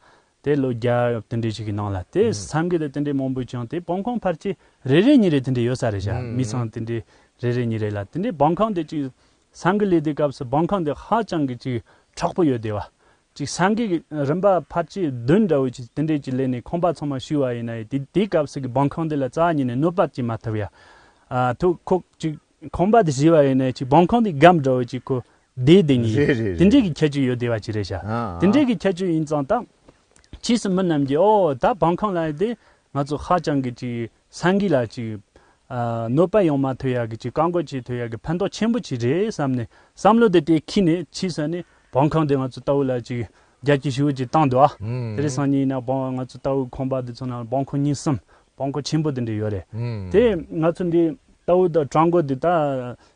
དེ་ལོ་བརྒྱ་དེ་འདྲས་ཞིག་གི་ནང་ལ་དེ་ཨུམ། ས་འགུལ་དེ་དེ་འདྲས་མང་པོ་བྱུང་། དེ་བོང་ཁང་ཕལ་ཆེར་རེ་རེ་གཉིས་རེ་དེ་འདྲས་ཡོད་ས་རེད་ཤག་ཨུམ། མི་ཚང་དེ་འདྲས་རེ་རེ་གཉིས་རེ་ལ། དེ་འདྲས་བོང་ཁང་དེ་ཅིག་ས་འགུལ་ལས་དེ་སྐབས་སུ་བོང་ཁང་དེ་ཧ་ཅང་གི་ཅིག་དྲག་པོ་ཡོད་བསྡད་པ། ཅིག་ས་འགུལ་གྱི་རིམ་པ་ཕལ་ཆེར་བདུན་འདྲ་བོ་ཅིག་དེ་འདྲས་ཅིག་སླེབས་ནས་ཁང་པ་ཚང་མ་ཤུགས་པ་ཡིན་ན་ཡང་དེ་དེའི་སྐབས་སུ་གི་བོང་ཁང་དེ་ལ་རྩ་བ་ཉིད་ནས་གནོད་པ་ཅིག་མ་ཐེབས་ཡ། ཨ་ཐུག་ཁོག་ཅིག་ཁང་པ་དེ་བཞི་བ་ཡིན་ན་ཅིག་བོང་ཁང་དེ་སྒམ་འདྲ་བོ་ཅིག་ཁོ་བསྡད་བསྡད་ནི་རེད་རེད་དེ་འདྲས་རེད། ཀྱི་ཁྱད་ཆོས་ཡོད་བསྡད་པ་ཅིག་རེད་ཤག་ཨ་དེ་ཨ། འདྲས་ཀྱི་ཁྱད་ཆོས་ཡིན་ཙང་ད་ཕྱིས་སུ་མི་རྣམས་ཀྱིས་ཨོ་ད་བོང་ཁང་ལ་དེ་ང་ཚོ་ཧ་ཅང་གི་ཅིག་ས་འགུལ་ལ་ཅིག་ཨ་གནོད་པ་ཡོང་མ་ཐུབ་ཡ་གི་ཅིག་བཀག་འགོག་བྱེད་ཐུབ་ཡ་གི་ཕན་ཐོགས་ཆེན་པོ་ཅིག་རེད་བསམ་ནས་བསམ་བློ་དེ་དེ་ཁྱེར་ནས་ཕྱིས་སུ་ནས་བོང་ཁང་དེ་ང་ཚོ་ལྟ་བུ་ལ་ཅིག་རྒྱ་སྐྱེད་ཞེ་པོ་ཅིག་བཏང་འདུག་ཨ། ཨུམ། དེ་རིང་སང་ཉིན་ཡིན་ན་བོང་ང་ཚོ་ལྟ་བུ་ཁང་པ་དེ་ཚོ་ནང་བོང་ཁང་གཉིས་གསུམ། བོང་ཁང་ཆེན་པོ་དེ་འདྲ་ཡོད་རེད། ཨུམ། དེ་ང་ཚོ་འདི་ལྟ་བུ་དང་བྲག་འགོ་འདི་ད་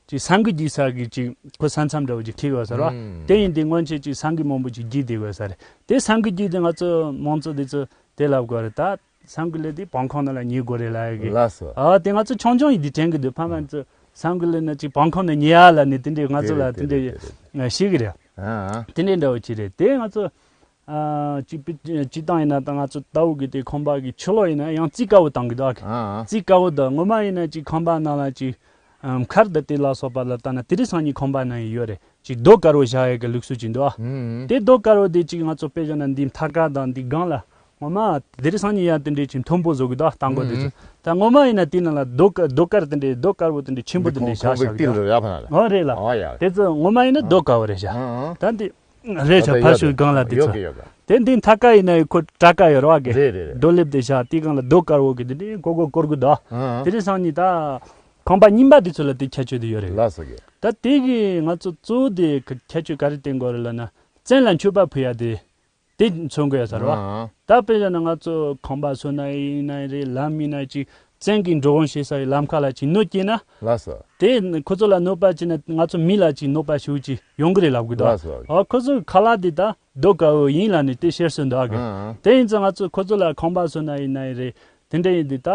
ཅིག་ས་འགུལ་རྒྱུག་ས་གི་ཅིག་ཁོ་ས་མཚམས་འདྲ་བོ་ཅིག་འཁེལ་ཡོད་ས་རེད་བ། ཨུམ། དེ་ཡིན་དུས་སྔོན་ཆད་ཅིག་ས་འགུལ་མང་པོ་ཅིག་རྒྱུག་བསྡད་ཡོད་ས་རེད། དེ་ས་འགུལ་རྒྱུག་དུས་ང་ཚོ་མང་ཚོགས་འདི་ཚོ་དེ་ལབ་དགོས་རེད། ད་ས་འགུལ་ལས་དེ་བོང་ཁང་ནང་ལ་ཉལ་དགོས་རེད་ལབ་ཡ་གི། ལགས་སོ། ཨ་དེ་ང་ཚོ་ཆུང་ཆུང་ཡིན་དུས་དྲན་གི་འདུག་ཕ་མ་ཚོ་ས་འགུལ་ལས་ན་ཅིག་བོང་ཁང་ནང་ཉལ་ཡ་ལབ་ནས་དེ་འདྲས་ང་ཚོ་ལ་དེ་འདྲས་ཤེས་གི་རེད། ཨ་ཨ། དེ་འདྲས་འདྲ་བོ་ཅིག་རེད། དེ་ང་ཚོ། ཨ་སྤྱི་སྤྱི་སྤྱི་བཏང་ཡིན་ན་ད་ང་ཚོ་ལྟ་བུ་གི་དེ་ཁང་པ་གི་ཕྱི་ལོགས་ཡིན་ན་ཡང་རྩིག་དཀར་པོ་བཏང་གི་འདུག་ཨ། ཨ་ཨ། རྩིག་དཀར་པོ་དང་ངོ་མ་ཡིན་ན་ཅིག་ཁང་པ་ནང་ལ་ཅིག་ཨ་མཁར་དང་དེ་ལ་སོགས་པ་ལ་ལྟ་ན་དེ་རིང་སང་ཉིན་ཁང་པ་ནང་ཡོད་རེད། ཅིག་རྡོ་དཀར་པོ་བཞག་ཡས་ཀྱི་ལུགས་སྲོལ་ཅིག་འདུག་ཨ། ཨུམ། དེ་རྡོ་དཀར་པོ་དེ་ཅིག་ང་ཚོ་དཔེ་བཞག་ན་འདི་མཐའ་ཁ་དང་འདི་སྒང་ལ་ངོ་མ་དེ་རིང་སང་ཉིན་ཡང་དེ་འདྲས་ཅིག་མཐོན་པོ་བཟོ་གི་འདུག་ཨ། དང་པོ་དེ་ཚོ། ཨུམ། ད་ངོ་མ་ཡིན་ན་དེ་ནང་ལ་རྡོ་དཀར་རྡོ་དཀར་དེ་འདྲས་རྡོ་དཀར་པོ་དེ་འདྲས་ཆེན་པོ་འདི་དེ་འདྲས་ཁང་བཞག་ཁང་གི་བཞག་གི་ཏིལ་འདུག་རེད་ཡ་ཕ་ལ། ཨོ་རེད་ལ། ཨོ་ཡ། དེ་ཚོ་ངོ་མ་ཡིན་ན་རྡོ་དཀར་པོ་རེད་བཞག་ཨ་ཨ། ད་འདི། རེད་ཤག་ད་ཕར་ཡོད་ཕྱོགས་སྒང་ལ་དེ་ཡོད་ཚོ། གི་ཡོད་གི་དེ་འདི་མཐའ་ཀ་ཡིན་ན་ཡང་ཁོ་བྲག་ཀ་ཡོད་རེད་བ་གི། རེད་རེད་རེད། རྡོ་ལེབ་དེ་བཞག་དེའི་སྒང་ལ་རྡོ་དཀར་པོ་གི་དེ་འདྲའི་སྒོར་སྒོར་སྒོར་གི་འདུག་ཨ། དེ་རིང་སང་ཉིན་ད་ཁང་པ་རྙིང་པ་དེ་ཚོ་ལ་དེ་ཁྱད་ཆོས་དེ་ཡོད་རེད། ལགས་སོ་གི། ད་དེ་གི་ང་ཚོ་གཙོ་བོ་དེ་ཁྱད་ཆོས་ག་རེ་བསྟན་དགོས་རེད་ལབ་ན་བཙན་ལ་མཆོད་པ་ཕུལ་ཡ་དེ་དེ་མཚོན་དགོས་ཡ་ས་རེད་བ། ཨ། ད་དཔེ་བཞག་ན་ང་ཚོ་ཁང་པ་བཟོ་ན་ཡིན་ན་རེད། ལམ་ཡིན་ན་ཅིག་བཙན་གྱིས་འགྲོ་འོང་བྱེད་ས་ཡི་ལམ་ཁ་ལ་ཅིག་གནོད་སྐྱེལ་ན། ལགས་སོ། དེ་ཁོ་ཚོ་ལ་གནོད་པ་བྱས་ན་ང་ཚོ་མི་ལ་ཅིག་གནོད་པ་ཞེ་པོ་ཅིག་ཡོང་གི་རེད་ལབ་གི་འདུག་ལགས་སོ། ཨ་ཁོ་ཚོ་ཁ་ལག་དེ་ད་རྡོ་དཀར་པོ་ཡིན་ལབ་ནས་དེ་བཤད་སྲོལ་འདུག་ཨ་གི། ཨང་ཨང་། དེ་ཡིན་ཙང་ང་ཚོ་ཁོ་ཚོ་ལ་ཁང་པ་བཟོ་ན་ཡིན་ན་ཡིན་རེད། དེ་འདྲ་ཡིན་དུས་ད་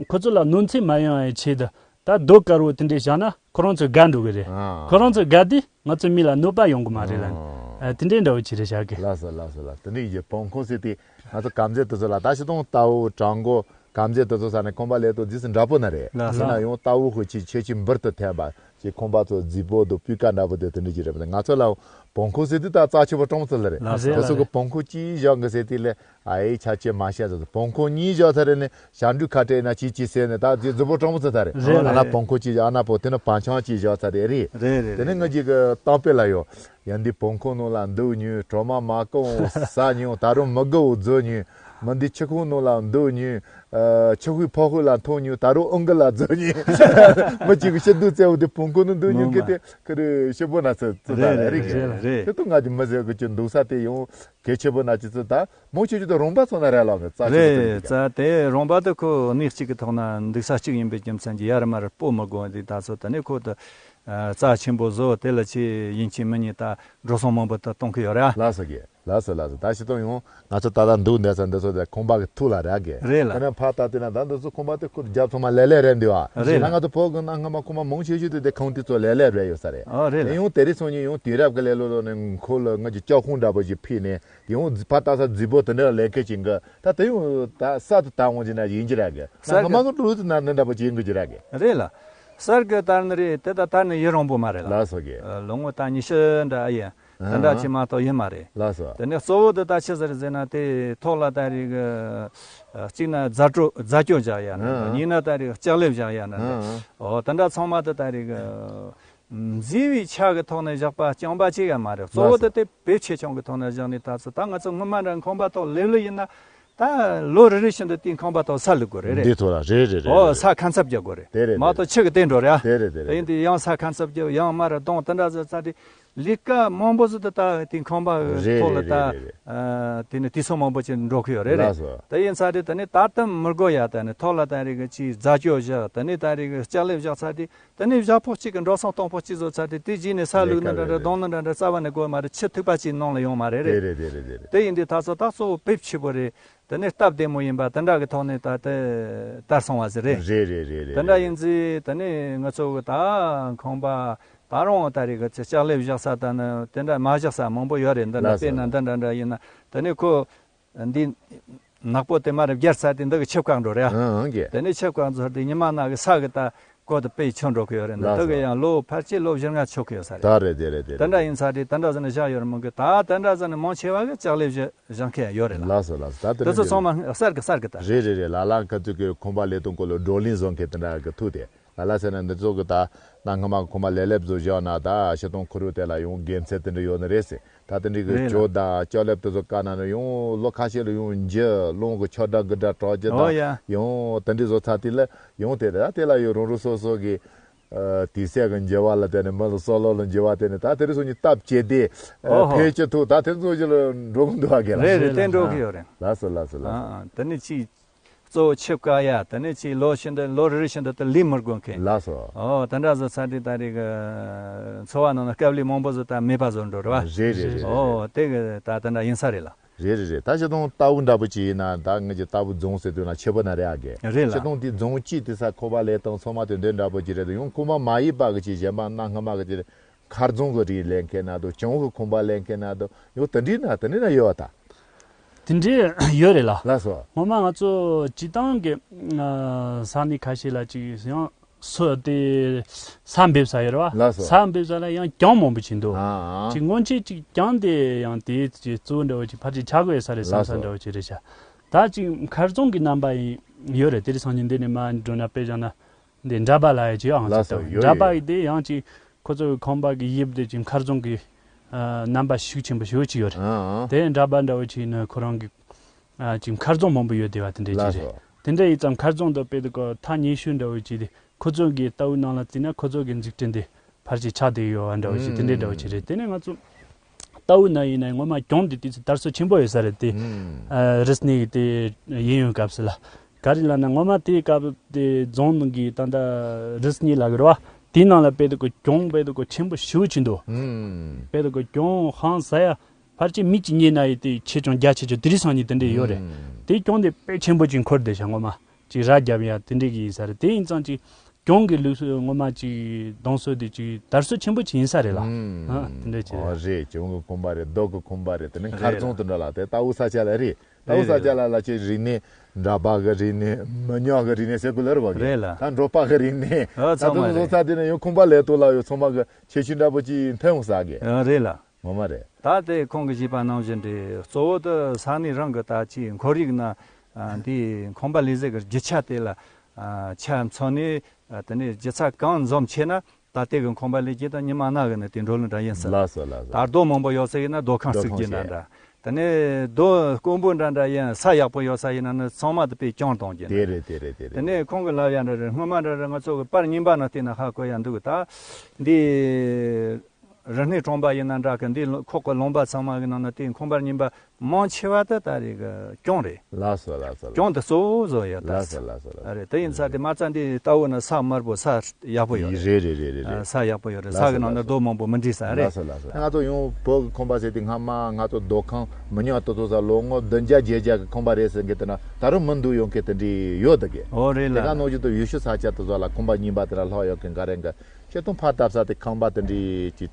ཁོ་ཚོ་ལ་གནོད་འཚེ་མ་ཡོང་བའི་ཆེད་དུ་ད་རྡོ་དཀར་པོ་དེ་འདྲས་བཞག་ན་ཁོ་རང་ཚོ་དགའ་འགྲོ་གི་རེད། ཨང་། ཁོ་རང་ཚོ་དགའ་དུས་ང་ཚོ་མི་ལ་གནོད་པ་ཡོང་གི་མ་རེད་ལབ་ནས། ཨང་། ཨ་དེ་འདྲའི་འདྲ་བོ་ཅིག་རེད་བཞག་གི། ལགས་སོ་ལགས་སོ་ལགས། དེ་འདྲ་ཡིན་གྱི་བོང་ཁོ་ཟེར་དེ་ང་ཚོ་གབ་མཛེས་དེ་ཚོ་ལ་ད་ཤི་ཏོང་ལྟ་བུ་བྲག་འགོ། གབ་མཛེས་དེ་ཚོ་ས་ནས་ཁང་པ་ལས་དོ་རྗེས་སུ་འདྲ་པོ་ན་རེད། ལགས་སོ། ཡིན་ན་ཡང་ལྟ་བུ་ཁོ་ཅིག་ཁྱད་ཆོས་འབུར་དུ་ཐེབས་པ་ཅིག་ཁང་པ་ཚོ་རྫིག་པོ་དང་སྤུས་ཀ་འདྲ་པོ་དེ་དེ་འདྲ་ཅིག་རེད་པ། ང་ཚོ་ལ་བོང་ཁོ་ཟེར་དུས་ད་རྩ་ཆེ་པོ་སྤྲང་པོ་ཚོ་ལ་རེད། ལགས་སོ། ཁོ་ཚོ་གི་བོང་ཁོ་གཅིག་བཞག་གི་ཟེར་དུས་ལས་ཨ་ཡེ་ཆ་ཆེ་མ་བཤད་ཚོ་བོང་ཁོ་གཉིས་བཞག་ཚར་རེད་ནས་ཞབས་འདྲུད་ཁ་བྲལ་ན་ཅིག་ཅིག་ཟེར་ནས་ད་རྫིག་རྫིག་པོ་སྤྲང་པོ་ཚོ་ད་རེད། རེད་ཨ་ན་རེད། བོང་ཁོ་གཅིག་བཞག་ཨ་ན་པོ་དེ་ན་བང་ཆང་གཅིག་བཞག་ཚར་རེད་རེད། རེད་རེད་དེ་ནས་རེད་ང་རེད། གཅིག་གི་གཏམ་དཔེ་ལ་ཡོད། ཡང་འདི་བོང་ཁོ་ནང་ལ་འདུག་མྱོང་། གྲོ་མ་མ་ཀོ་ཟ་མྱོང་། ད་རུང་མི་དགའ་བོ་རྫོགས་མྱོང་། མི་འདི་ཆུ་ཁུང་ནང་ལ་འདུག་མྱོང་། ཨ་ཆུ་ཁུང་ཕོ་ཁུ་ལ་འཐོང་མྱོང་། ད་རུང་ཨང་ཀི་ལ་རྫོགས་མྱོང་། མི་གཅིག་གི་ཤི་སྡུག་བཙལ་བོ་དེ་བོང་ཁོ་ནང་འདུག་མྱོང་གི་དེ་ཁུ་རེ་ཤི་པོ་ན་ཚ་ཚ་ད་རེད་རེད་རེད་རེད། དེ་ཐུག་ང་གི་མི་ཟེར་གི་ཅི་འདུག་ས་དེ་ཡང་གལ་ཆེ་པོ་ན་ཅི་ཚོ་ད་མོ་ཆུ་ཆུ་དེ་རོང་པ་ཚོ་ན་ར་ལ་ངི་རྩ་ཆེ་རེད། རྩ་དེ་རོང་པ་དེ་ཁོ་གནས་གཅིག་གི་ཐོག་ན་འདུག་ས་གཅིག་ཡིན་པའི་རྒྱུ་མཚན་གྱིས་ཡར་མར་སྤོ་མི་དགོས་དེ་ད་ཚོ་ད་ནི་ཁོ་དེ། རྩ་ཆེན་པོ་བཟོ་དེ་ལ་ཆེ་ཡིན་གཅིག་མིན་གཉིས་ད་འགྲོ་སོང་མང་པོ་ད་གཏོང་གི་ཡོད་ར། ལགས་སོ་རྒན། ལགས་སོ་ལགས་སོ། ད་ཤི་སྟོང་ཡོང་ང་ཚོ་ད་ལྟ་འདུག་འདས་ས་འདི་ཚོ་དེ་ཁང་པ་གི་ཐུག་ལ་ར་རྒན། རེད་ལ། དེ་ནས་ཕར་ལྟ་དུས་ན་ད་འདི་ཚོ་ཁང་པ་དེ་ཁུར་རྒྱབ་ཚང་མ་ལེ་ལེ་རེད་འདུག་ཨ། རེད་ལ། ད་ང་ཚོ་བོད་གི་ནང་སྔ་མ་ཁང་པ་མང་ཆེ་ཤོས་དེ་དེ་ཁང་དེ་ཚོ་ལེ་ལེ་རེད་ཡོད་ས་རེད། ཨ་རེད་ལ། དེ་ཡང་དེ་རིང་སང་ཉིན་ཡང་དུས་རབས་ཀྱི་ལེ་ལོ་ལོ་ནས་ཁོ་ལ་ང་ཚོ་ལྕགས་ཁང་འདྲ་པོ་ཞིག་ཕུལ་ནས་ཡང་ཕར་ལྟ་ས་རྫིག་པོ་དེ་འདྲ་ལས་ཀ་བྱེད་གི། ད་དེ་ཡང་ད་ས་དེ་ད་འོང་ཅི་ན་ཡིན་གྱི་ར་གི། ས་ང་གི་མ་གི་འགྲོ་དུས་ན་ནི་འདྲ་པོ་ཅིག་ཡིན་གི་ཅི་ར་གི། རེད་ལ། གསར་གི་དར་ནི་རེད་དེ་ད་དར་ནི་ཡི་རང་པོ་མ་རེད་ལ། ལགས་སོ་གི། ལོ་ངོ་ད་ཉི་ཤུ་འདྲ་ཨ་ཡིན། དེ་འདྲ་ཨ་ཅིག་མ་གཏོགས་ཡིན་མ་རེད། ལགས་སོ། དེ་ནས་གཙོ་བོ་དེ་ད་ཆི་ཟེར་ཟེར་ན་དེ་ཐོག་ལ་ད་རེས་གི་གཅིག་ན་རྫ་སྐྱོ་རྫ་སྐྱོ་བཞག་ཡ་ན་ཨ་གཉིས་ན་ད་རེས་ལྕགས་ལེབ་བཞག་ཡ་ན་ཨ་ཨོ་དེ་འདྲ་ཚང་མ་དེ་ད་རེས་གི་མཛེས་པའི་ཆ་གི་ཐོག་ནས་བཞག་པ་རྐྱང་པ་ཅིག་ཡང་མ་རེད། གཙོ་བོ་དེ་དེ་བེད་ཆེ་ཆུང་གི་ཐོག་ནས་བཞག་ནས་ད་ཚོ་ད་ང་ཚོ་སྔོན་མ་འདྲ་ཁང་པ་ཐོག་ལེབ་ལེབ་ཡིན་ན། ད་ལོ་རེ་རེ་བཞིན་དུ་དེའི་ཁང་པ་ཐོག་ས་བླུག་དགོས་རེད་རེད། འདི་ཐོག་ལ་རེད་རེད་རེད། ཨོ་རེད། ས་ཁ་འཚབ་རྒྱག་དགོས་རེད། དེ་རེད་མ་གཏོགས་ཆུ་གི་སྟེང་འགྲོ་རེད་ཨ། དེ་རེད་དེ་རེད། ཡིན་དུས་ཡང་ས་ཁ་འཚབ་རྒྱག་ཡང་མར་གདོང་དེ་འདྲ་ཟེར་ཚར་དུས་ལས་ཀ་མང་པོ་ཟིག་ཏུ་ད་དེའི་ཁང་པ་རེད་ཐོག་ལ་རེད་ད་རེད་རེད། ཨ་དེ་ནི་དུས་ཚོད་མང་པོ་ཅིག་འགྲོ་གི་ཡོད་རེད་རེད། ལགས་སོ། དེ་ཡིན་ཚར་དུས་དེ་ནི་ད་དུང་མི་དགོས་ཡ་དེ་ནི་ཐོག་ལ་ད་རེས་གི་ཅིག་རྫ་སྐྱོ་བཞག་དེ་ནི་ད་རེས་གི་ལྕགས་ལེབ་བཞག་ཚར་དུས། དེ་ནས་བཞག་ཕོགས་གཅིག་གི་འགྲོ་སོང་གཏོང་ཕོགས་གཅིག་བཟོ་ཚར་དུས་དེ་རྗེས་ནས་ས་བླུག་ནི་འདྲ་འདྲ་གདོང་ནི་འདྲ་འདྲ་རྩ་བ་ནས་དགོས་མ་རེད། ཆུ་ཐིགས་པ་གཅིག་ནང་ལ་ཡོང་མ་རེད་རེད། རེད་རེད་རེད་རེད། དེ་ཡིན་དུས་ད་ཚོ་ད་གཙོ་བོ་དཔེ་ཆེ་པོ་རེད། དེ་ནས་སྟབས་བདེ་མོ་ཡིན་པ་དེ་འདྲ་གི་ཐོག་ནས་ད་དེ་དར་སོང་བ་ཟིག་རེད། རེད་རེད་རེད་རེད། དེ་འདྲ་ཡིན་ཚེ་དེ་ནས་ང་ཚོ་གི་ད་ཁང་པ་ད་རུང་ད་རེས་གི་ལྕགས་ལེབ་བཞག་ས་ད་ནི་དེ་འདྲ་མ་བཞག་ས་མང་པོ་ཡོད་རེད། འདི་འདྲ་ལགས་སོ། དཔེར་ན་འདི་འདྲ་འདྲ་ཡིན་ན་དེ་ནས་ཁོ། འདི་ནག་པོ་དེ་མར་བརྒྱབ་ཚར་དུས་འདི་གི་ཆིབས་བཀག་འགྲོ་རེད་ཨ། ཨང་ཨང་གི། དེ་ནས་ཆིབས་བཀག་ཚར་དུས་ཉི་མ་ནག་གི་ས་གི་ད་གོ་དེ་དཔེ་ཆོད་འགྲོ་གི་ཡོད་རེད། འདི་ལགས་དེ་གི་སོ། ཡང་ལོ་ཕལ་ཆེར་ལོ་བཞི་ལྔ་ཆོད་གི་ཡོད་ས་རེད། ད་རེད་དེ་རེད་དེ་རེད། དེ་འདྲ་ཡིན་ས་དེ་དེ་འདྲ་ཟེར་ནས་བཞག་ཡོད་རེད་མོད་གི། ད་དེ་འདྲ་ཟེར་ནས་མང་ཆེ་བ་གི་ལྕགས་ལེབ་བཞག་བཞག་མཁན་ཡོད་རེད་ལ། ལགས་སོ་ལགས་སོ། ད་དེ་དེ་འདྲ་ཚོ་ཡོད་ཚང་མ་གསར་གི་གསར་གི་ད། རེད་རེད་རེད། ལ་ལ་ཁ་ཚུགས་ཀྱི་ཁང་པ་ལས་དོན་སྐོར་ལ་བགྲོ་གླེང་བཟོ་མཁན་དེ་འདྲ་གི་ཐུག་དེ། ལ་ལ་ཟེར་ན་འདི་ཚོ་གི་ད་གནའ་སྔ་མ་གི་ཁང་པ་ལེབ་ལེབ་བཟོ་བཞག་ན་ད་ཕྱི་དང་ཁུ་རུ་དེ་ལ་ཡང་དགེ་མཚན་དེ་འདྲ་ཡོད་ནི་རེད་ཟེར། ད་དེ་འདྲའི་གི་རེད་ལ། ཇོ་དང་ལྕགས་ལེབ་དེ་ཚོ་བཀག་ན་ནི་ཡང་ལོ་ཁ་ཤས་ལ་ཡང་འཇུ་རླུང་གི་ཆག་སྒྲ་དགུ་སྒྲ་གྲགས་རྒྱུ་ཨོ་ཡ། དང་ཡང་དེ་འདྲའི་བཟོ་ཚར་དུས་ལ་ཡང་དེ་རེད། ད་དེ་ལ་ཡང་རང་རང་སོ་སོ་གི་ཨ་དུས་ཚོད་ཀྱི་འགྱུར་བ་ལ་བརྟེན་ནས་མི་ལ་སྲོག་ལོ་ལ་འགྱུར་བ་བརྟེན་ནས་ད་དེ་རིང་སང་ཉིན་སྟབས་བཅས་ཏེ་ཨ་ཨོ་ཧོ། ཕལ་ཆེར་ཐུག་ད་དེ་ཚོ་ཅིག་ལ་འགྲོ་གི་འདུག་བ་གས་ལ། རེད་རེད། དེ་འགྲོ་གི་ཡོད་རེད། ལགས་སོ་ལགས་སོ་ལགས་སོ། ཨ་ཨ་དེ་ནི་ཅིག་གཙོ་བོ་ཆིབས་བཀག་ཡ་དེ་ནི་ཅིག་ལོ་ཕྱི་འདི་ལོ་རེ་རེ་བཞིན་དུ་དེ་ལས་མི་དགོས་མཁན། ལགས་སོ། ཨོ་དེ་འདྲ་བཟོ་ཚར་དུས་ད་རེས་ཀྱི་འཚོ་བ་ནང་ན་དཀའ་ལས་མང་པོ་ཟིག་ད་མེད་པ་བཟོ་འགྲོ་རེད་བ། རེད་རེད་རེད་རེད། ཨོ་དེ་གི་ད་དེ་འདྲ་ཡིན་ས་རེད་ལ། རེད་རེད་རེད། ད་སྤྱིར་བཏང་རྟའུ་འདྲ་པོ་ཅིག་ཡིན་ན་ད་ངེད་ཀྱི་རྟའུ་རྫོང་ཟེར་དུས་ན་ཆེ་པོ་ན་རེད་ཨ་གས། རེད་ལ། སྤྱིར་བཏང་དེ་རྫོང་གཅིག་དེ་ས་ཁོ་པ་ལས་དང་ཚང་མ་དེ་འདྲ་འདྲ་པོ་ཅིག་རེད་དུ་ཡང་ཁོ་མ་མ་ཡིན་པ་གི་ཅིག་གཞན་པ་གནའ་སྔ་མ་གི་ཅིག་མཁར་རྫོང་གི་རིགས་ལེན་མཁན་ན་དང་གྱང་གི་ཁང་པ་ལེན་མཁན་ན་དང་ཡང་དེ་འདྲའི་ན་དེ་འདྲའི་ན་ཡོད་བ་ད། དེ་འདྲའི་ཡོད་རེད་ལ། ལགས་སོ། སྔོན་མ་ང་ཚོ་སྤྱིར་བཏང་གི་ས་གནས་ཁ་ཤས་ལ་ཅིག་ཡང་སོ་དེ་ས་འབེབས་ས་ཡོད་རེད་བ། ལགས་སོ། ས་འབེབས་ས་ལ་ཡང་གྱང་མང་པོ་ཅིག་འདུག་ཨ་ཨ། ཅིག་སྔོན་ཆད་ཅིག་གྱང་དེ་ཡང་དེ་ཅིག་གཙོ་བོ་འདྲ་བོ་ཅིག་ཕལ་ཆེར་ཆགས་དགོས་ས་རེད་བསམ་ས་འདྲ་བོ་ཅིག་རེད་ཤག་ད་ཅིག་མཁར་རྫོང་གི་རྣམ་པ་ཡིན་ཡོད་རེད། དེ་རིང་སང་ཉིན་འདི་ནས་མར་འགྲོ་ན་དཔེ་བཞག་ན་འདི་འདྲ་པ་ལ་ཡ་ཅིག་ཨང་ཅིག་ལགས་སོ། ཡོད་འདྲ་པ་ཡོད་ཡིན་དེ་ཡང་ཅིག་ཁོ་ཚོ་གི་ཁང་པ་གི་དབྱིབས་དེ་ཅིག་མཁར་རྫོང་གི་ཨ་རྣམ་པ་ཤུགས་ཆེན་པོ་ཞེ་པོ་ཅིག་ཡོད་རེད། ཨ་ཨ། དེ་འདྲ་པ་འདྲ་བོ་ཅིག་ནི་ཁོ་རང་གི་ཨ་ཅིག་མཁར་རྫོང་མང་པོ་ཡོད་བསྡད་པ་དེ་འདྲས་ཅིག་ལགས་རེད། སོ། དེ་འདྲ་ཡིན་ཙང་མཁར་རྫོང་དུ་དཔེ་དེ་ཀོ་ཐག་ཉེ་ཤོས་འདྲ་བོ་ཅིག་དེ་ཁོ་ཚོ་གི་རྟའུ་ནང་ལ་བརྩིས་ན་ཁོ་ཚོ་གི་འཛུགས་སྐྲུན་དེ་ཕལ་ཆེར་ཆགས་བསྡད་ཡོད་པ་འདྲ་བོ་ཅིག་དེ་འདྲས་འདྲ་བོ་ཅིག་རེད། དེ་ནས་ང་ཚོ་རྟའུ་ན་ཡིན་ན་སྔོན་མ་གྱང་དེ་དུས་ཚོད་དར་སྲོལ་ཆེན་པོ་ཡོད་ས་རེད་དེ། ཨ་རི་སྣེ་གི་དེ་ཡིན་ཡོད་སྐབས་སུ་ལ། ག་རེ་ལབ་ན་སྔོན་མ་དེའི་སྐབས་དེ་རྫོང་ནང་གི་ད་ལྟ་རི་སྣེ་ལ་གི་རེད་བ། དེའི་ནང་ལ་དཔེ་དེ་ཀོ་གྱང་དཔེ་དེ་ཀོ་ཆེན་པོ་ཞེ་པོ་ཅིག་འདུག་དཔེ་དེ་ཀོ་གྱང་ཧང་ཟ་ཡ། ཕལ་ཆེར་མི་གཅིག་རྙེད་ན་ཡི་དེ་ཆེ་ཆུང་རྒྱ་ཆེ་ཆུང་དེ་རིང་སང་ཉིན་དེ་འདྲས་ཡོད་རེད། ཨུམ། དེ་གྱང་དེ་དཔེ་ཆེན་པོ་ཅིག་འཁོར་བསྡད་ཤག་སྔོན་མ་ཅིག་ར་རྒྱབ་ཡ་དེ་འདྲས་ཀྱི་ཡིན་ས་རེད། དེ་ཡིན་ཙང་ཅིག་གྱང་གི་ལུགས་སྲོལ་སྔོན་མ་ཅིག་གདོང་སོ་དེ་ཅིག་དར་སྲོལ་ཆེན་པོ་ཅིག་ཡིན་ས་རེད་ལ། ཨུམ། ཨ་དེ་འདྲས་ཅིག་ཨོ་རེད། རེད། གྱང་གི་ཁང་པ་རེད། རྡོ་གི་ཁང་པ་རེད། དེ་ནི་མཁར་རྫོང་དེ་འདྲ་ལ་དེ་རྟའུ་ས་ཆ་ལ་རེད། རྟའུ་ས་ཆ་ལ་ལ་ཅིག་རིག་གནས་འདྲ་པ་གི་རིག་གནས་མི་ཉག་གི་རིག་གནས་ཟེར་དགོས་ལ་རེད་བ་གི། རེད་ལ། ད་འབྲོག་པ་གི་རིག་གནས་ཨ་ད་ཚང་མ་དེ་ཚོ་རེད། ས་དེ་ནི་ཡང་ཁང་པ་ལས་དོ་ལ་ཡོད་ཚང་མ་གི་ཁྱད་ཆོས་འདྲ་པོ་ཅིག་འཐེན་འོང་ས་གི། ཨ་རེད་ལ། ངོ་མ་རེད། ད་དེ་ཁོང་གིས་ཞུས་པ་ནང་བཞིན་རེད། གཙོ་བོ་དེ་ས་གནས་རང་གི་ད་ཅིག་ཁོར་ཡུག་ན་ཨ་འདི་ཁང་པ་ལས་ཟེར་གི་རྒྱུ་ཆ་དེ་ལ་ཨ་ཆ་མཚོན་ནས་ཨ་དེ་ནས་རྒྱུ་ཆ་གང་འཛོམས་ཆེ་ན་ད་དེ་གི་ཁང་པ་ལས་རྒྱུ་ད་ཉི་མ་གནའ་གི་ནི་དེ་འགྲོ་ལུགས་འདྲ་ཡིན་ས། ལགས་སོ་ལགས་སོ། ད་རྡོ་མང་པོ་ཡོད་ས་ཡིན་ན་རྡོ་ཁང་རྡོ་བརྩིགས་ཁང་རྒྱུ་འདྲ་བྱས། འདྲ། དེ་ནས་རྡོ་དཀོན་པོ་འདྲ་འདྲ་ཡིན། ས་ཡག་པོ་ཡོད་ས་ཡིན་ན་ནི་ཚང་མ་དེ་དཔེ་གྱང་གཏོང་རྒྱུ་འདྲ། དེ་རེད་དེ་རེད་དེ་རེད། དེ་ནས་ཁོང་གི་ལབ་ཡ་འདྲ་རེད། སྔོན་མ་འདྲ་རེད། ང་ཚོ་གི་པར་རྙིང་པ་ནང་བལྟས་ན་ཧ་གོ་ཡ་འདུག་ད་འདི་རི་སྣེ་གྲོང་པ་ཡིན་ན་འདྲ་གི། འདི་ལོ་ཁོག་གི་ལུང་པ་ཚང་མ་གི་ནང་ན་དེ་ཁང་པ་རྙིང་པ་མང་ཆེ་བ་དེ་ད་རེས་གི་གྱང་རེད། ལགས་སོ་ལགས་སོ་ལགས། གྱང་དེ་གཙོ་བོ་བཟོ་ཡོད་ད། ལགས་སོ་ལགས་སོ་ལགས། ཨ་རེད། དེ་ཡིན་ཙང་དེ་མ་རྩ་འདི་ལྟ་བུ་ན་ས་དམར་པོ་ས་ཡག་པོ་ཡོད་རེད། རེད་རེད་རེད་རེད། ཨ་ས་ཡག་པོ་ཡོད་རེད། ལགས་ས་སོ་གི་ནང་ན་ལགས་སོ། རྡོ་མང་པོ་མི་འདྲེས་ས་རེད། ལགས་སོ་ལགས་སོ། ང་ཚོ་ཡང་བོད་ཀྱི་ཁང་པ་ཟེར་དུས་སྔ་མ་ང་ཚོ་རྡོ་ཁང་མི་ཉག་ཏོག་ཏོག་ས་ལོ་ངོ་བདུན་བརྒྱ་བརྒྱད་བརྒྱ་གི་ཁང་པ་རེད་ཟེར་མཁན་དེ་ན་ད་རུང་མི་འདུག་ཡོང་མཁན་དེ་འདྲ་ཡོད་ད་གི། ཨོ་རེད་ལ། དེ་ག་ནང་བཞིན་དུ་ཡུལ་ཤུལ་ས་ཆ་དེ་ཚོ་ལ་ཁང་པ་རྙིང་པ་དེ་འདྲ་ལྷག་ཡོད་མཁན་ག་རེ་འགའ། ཆེ་མཐོང་ཕར་བལྟས་ས་དེ་ཁང་པ་དེ་འདྲའི་ཅིག་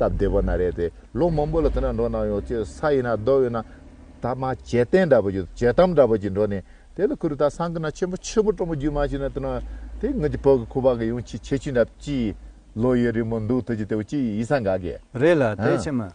སྟབས་བདེ་པོ་ན་རེད་དེ། ལོ་མང་པོ་ལ་དེ་འདྲ་འགྲོ་ན་ཡང་ཅིག་ས་ཡིན་ན་རྡོ་ཡིན་ན་ད་མ་བྱེད་སྟངས་འདྲ་པོ་ཅིག་བྱེད་སྟངས་འདྲ་པོ་ཅིག་འགྲོ་ནས་དེ་ལ་ཁུ་རུ་ད་སང་གི་ན་ཆེན་པོ་ཆེན་པོ་སྤྲོ་མོ་རྒྱུ་མ་ཞིག་ན་དེ་ན་དེ་ངི་ཅི་བོད་ཀྱི་ཁུ་བ་གི་ཡང་ཅིག་ཁྱད་ཆོས་འདྲ་ཅིག་ལོ་ཡི་རིང་མོ་འདུག་ཐུག་ཅིག་དེ་བོ་ཅིག་ཡིན་ས་འགའ་གི། རེད་ལ། དེ་ཨ་ཆེ་མ་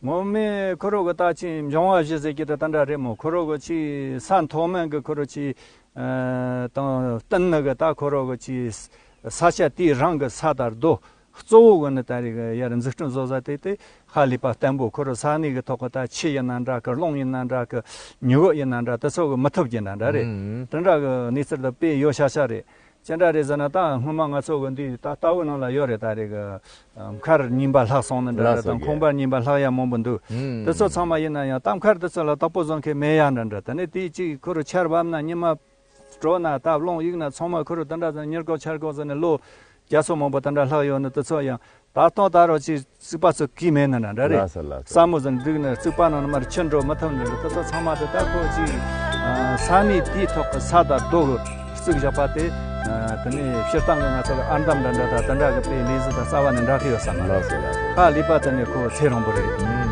ངོ་མས་ཁོ་རོ་གི་ད་ཅིག་འབྱུང་བ་བཞི་ཟེར་གྱི་དེ་ད་འདྲ་རེད་མོ། ཁོ་རོ་གི་ཅིག་ས་མཐོ་དམན་གི་ཁོ་རོ་ཅིག་ཨ་དང་བསྟུན་ནི་གི་ད་ཁོ་རོ་གི་ཅིག་ས་ཆ་དེའི་རང་གི་ས་དང་རྡོ། གཙོ་བོ་གི་ནི་ད་རེས་ཀྱི་ཡར་འཛུགས་སྐྲུན་བཟོ་ས་དེ་དེ་ཧ་ལས་པ་བརྟན་པོ། ཁོ་རང་ས་གནས་ཀྱི་ཐོག་གི་ད་ཆུ་ཡིན་ན་འདྲ་གི། རླུང་ཡིན་ན་འདྲ་གི། ཉི་འོད་ཡིན་ན་འདྲ། དེ་ཚོ་གི་མི་ཐུབ་ཀྱི་འདྲ་འདྲ་རེད། ཨུམ། དེ་འདྲ་གི་གནས་ཚུལ་དེ་དཔེ་ཡོད་ཤག་ཤག་རེད། ཅི་འདྲ་རེད་ཟེར་ན་ད་སྔོན་མ་ང་ཚོ་གི་འདི་ད་ལྟ་བུ་ནང་ལ་ཡོད་རེད། ད་རེས་ཀྱི་མཁར་རྙིང་པ་ལྷག་སོང་ནི་འདྲ་རེད། ལྷག་སོང་དང་གི་ཁང་པ་རྙིང་པ་ལྷག་ཡ་མང་པོ་འདུག་ཨུམ། དེ་ཚོ་ཚང་མ་ཡིན་ན་ཡང་ད་མཁར་དེ་ཚོ་ལ་བདག་པོ་བཟུང་མཁན་མེད་ཡ་འདྲ་འདྲ། དེ་ནས་དེའི་གཅིག་ཁོ་རང་ཆར་བབས་ན་ཉི་མ། དྲོ་ན་ད་རླུང་གཡུག་ན་ཚང་མ་ཁུ་རུ་དེ་འདྲ་ཟེར་ཉེར་གོ་ཆར་གོ་ཟེར་ནས་ལོ་བརྒྱ་སོ་མང་པོ་དེ་འདྲ་ལྷག་ཡོད་ནི་དེ་ཚོ་ཡང་ད་ལྟ་ད་རུང་ཅིག་རྩིག་པ་ཚོ་གིས་མེད་ནི་འདྲ་འདྲ་རེད། ལགས་སོ་ལགས་སོ། ས་མོ་ཟིག་འདུག་ནི་རྩིག་པ་ནང་ནས་མར་ཆུ་འགྲོ་མི་ཐུབ་ནི་རེད། དེ་ཚོ་ཚང་མ་དེ་ད་ཁོ་ཅིག་ས་གནས་དེའི་ཐོག་གི་ས་དང་རྡོ་གི་བརྩིགས་བཞག་པ་དེ་དེ་ནས་སྤྱིར་བཏང་གི་ང་ཚོ་གི་ཨར་འདམ་འདྲ་འདྲ་དང་དེ་འདྲ་གི་དཔེ་ལས་གཟུགས་དང་རྩ་བ་ནས་འདྲ་གི་ཡོད་ས་མ་རེད། ལགས་སོ་ལགས་སོ། ཧ་ལས་པ་དེ་ནས་ཁོ་ཚེ་རིང་པོ་རེད།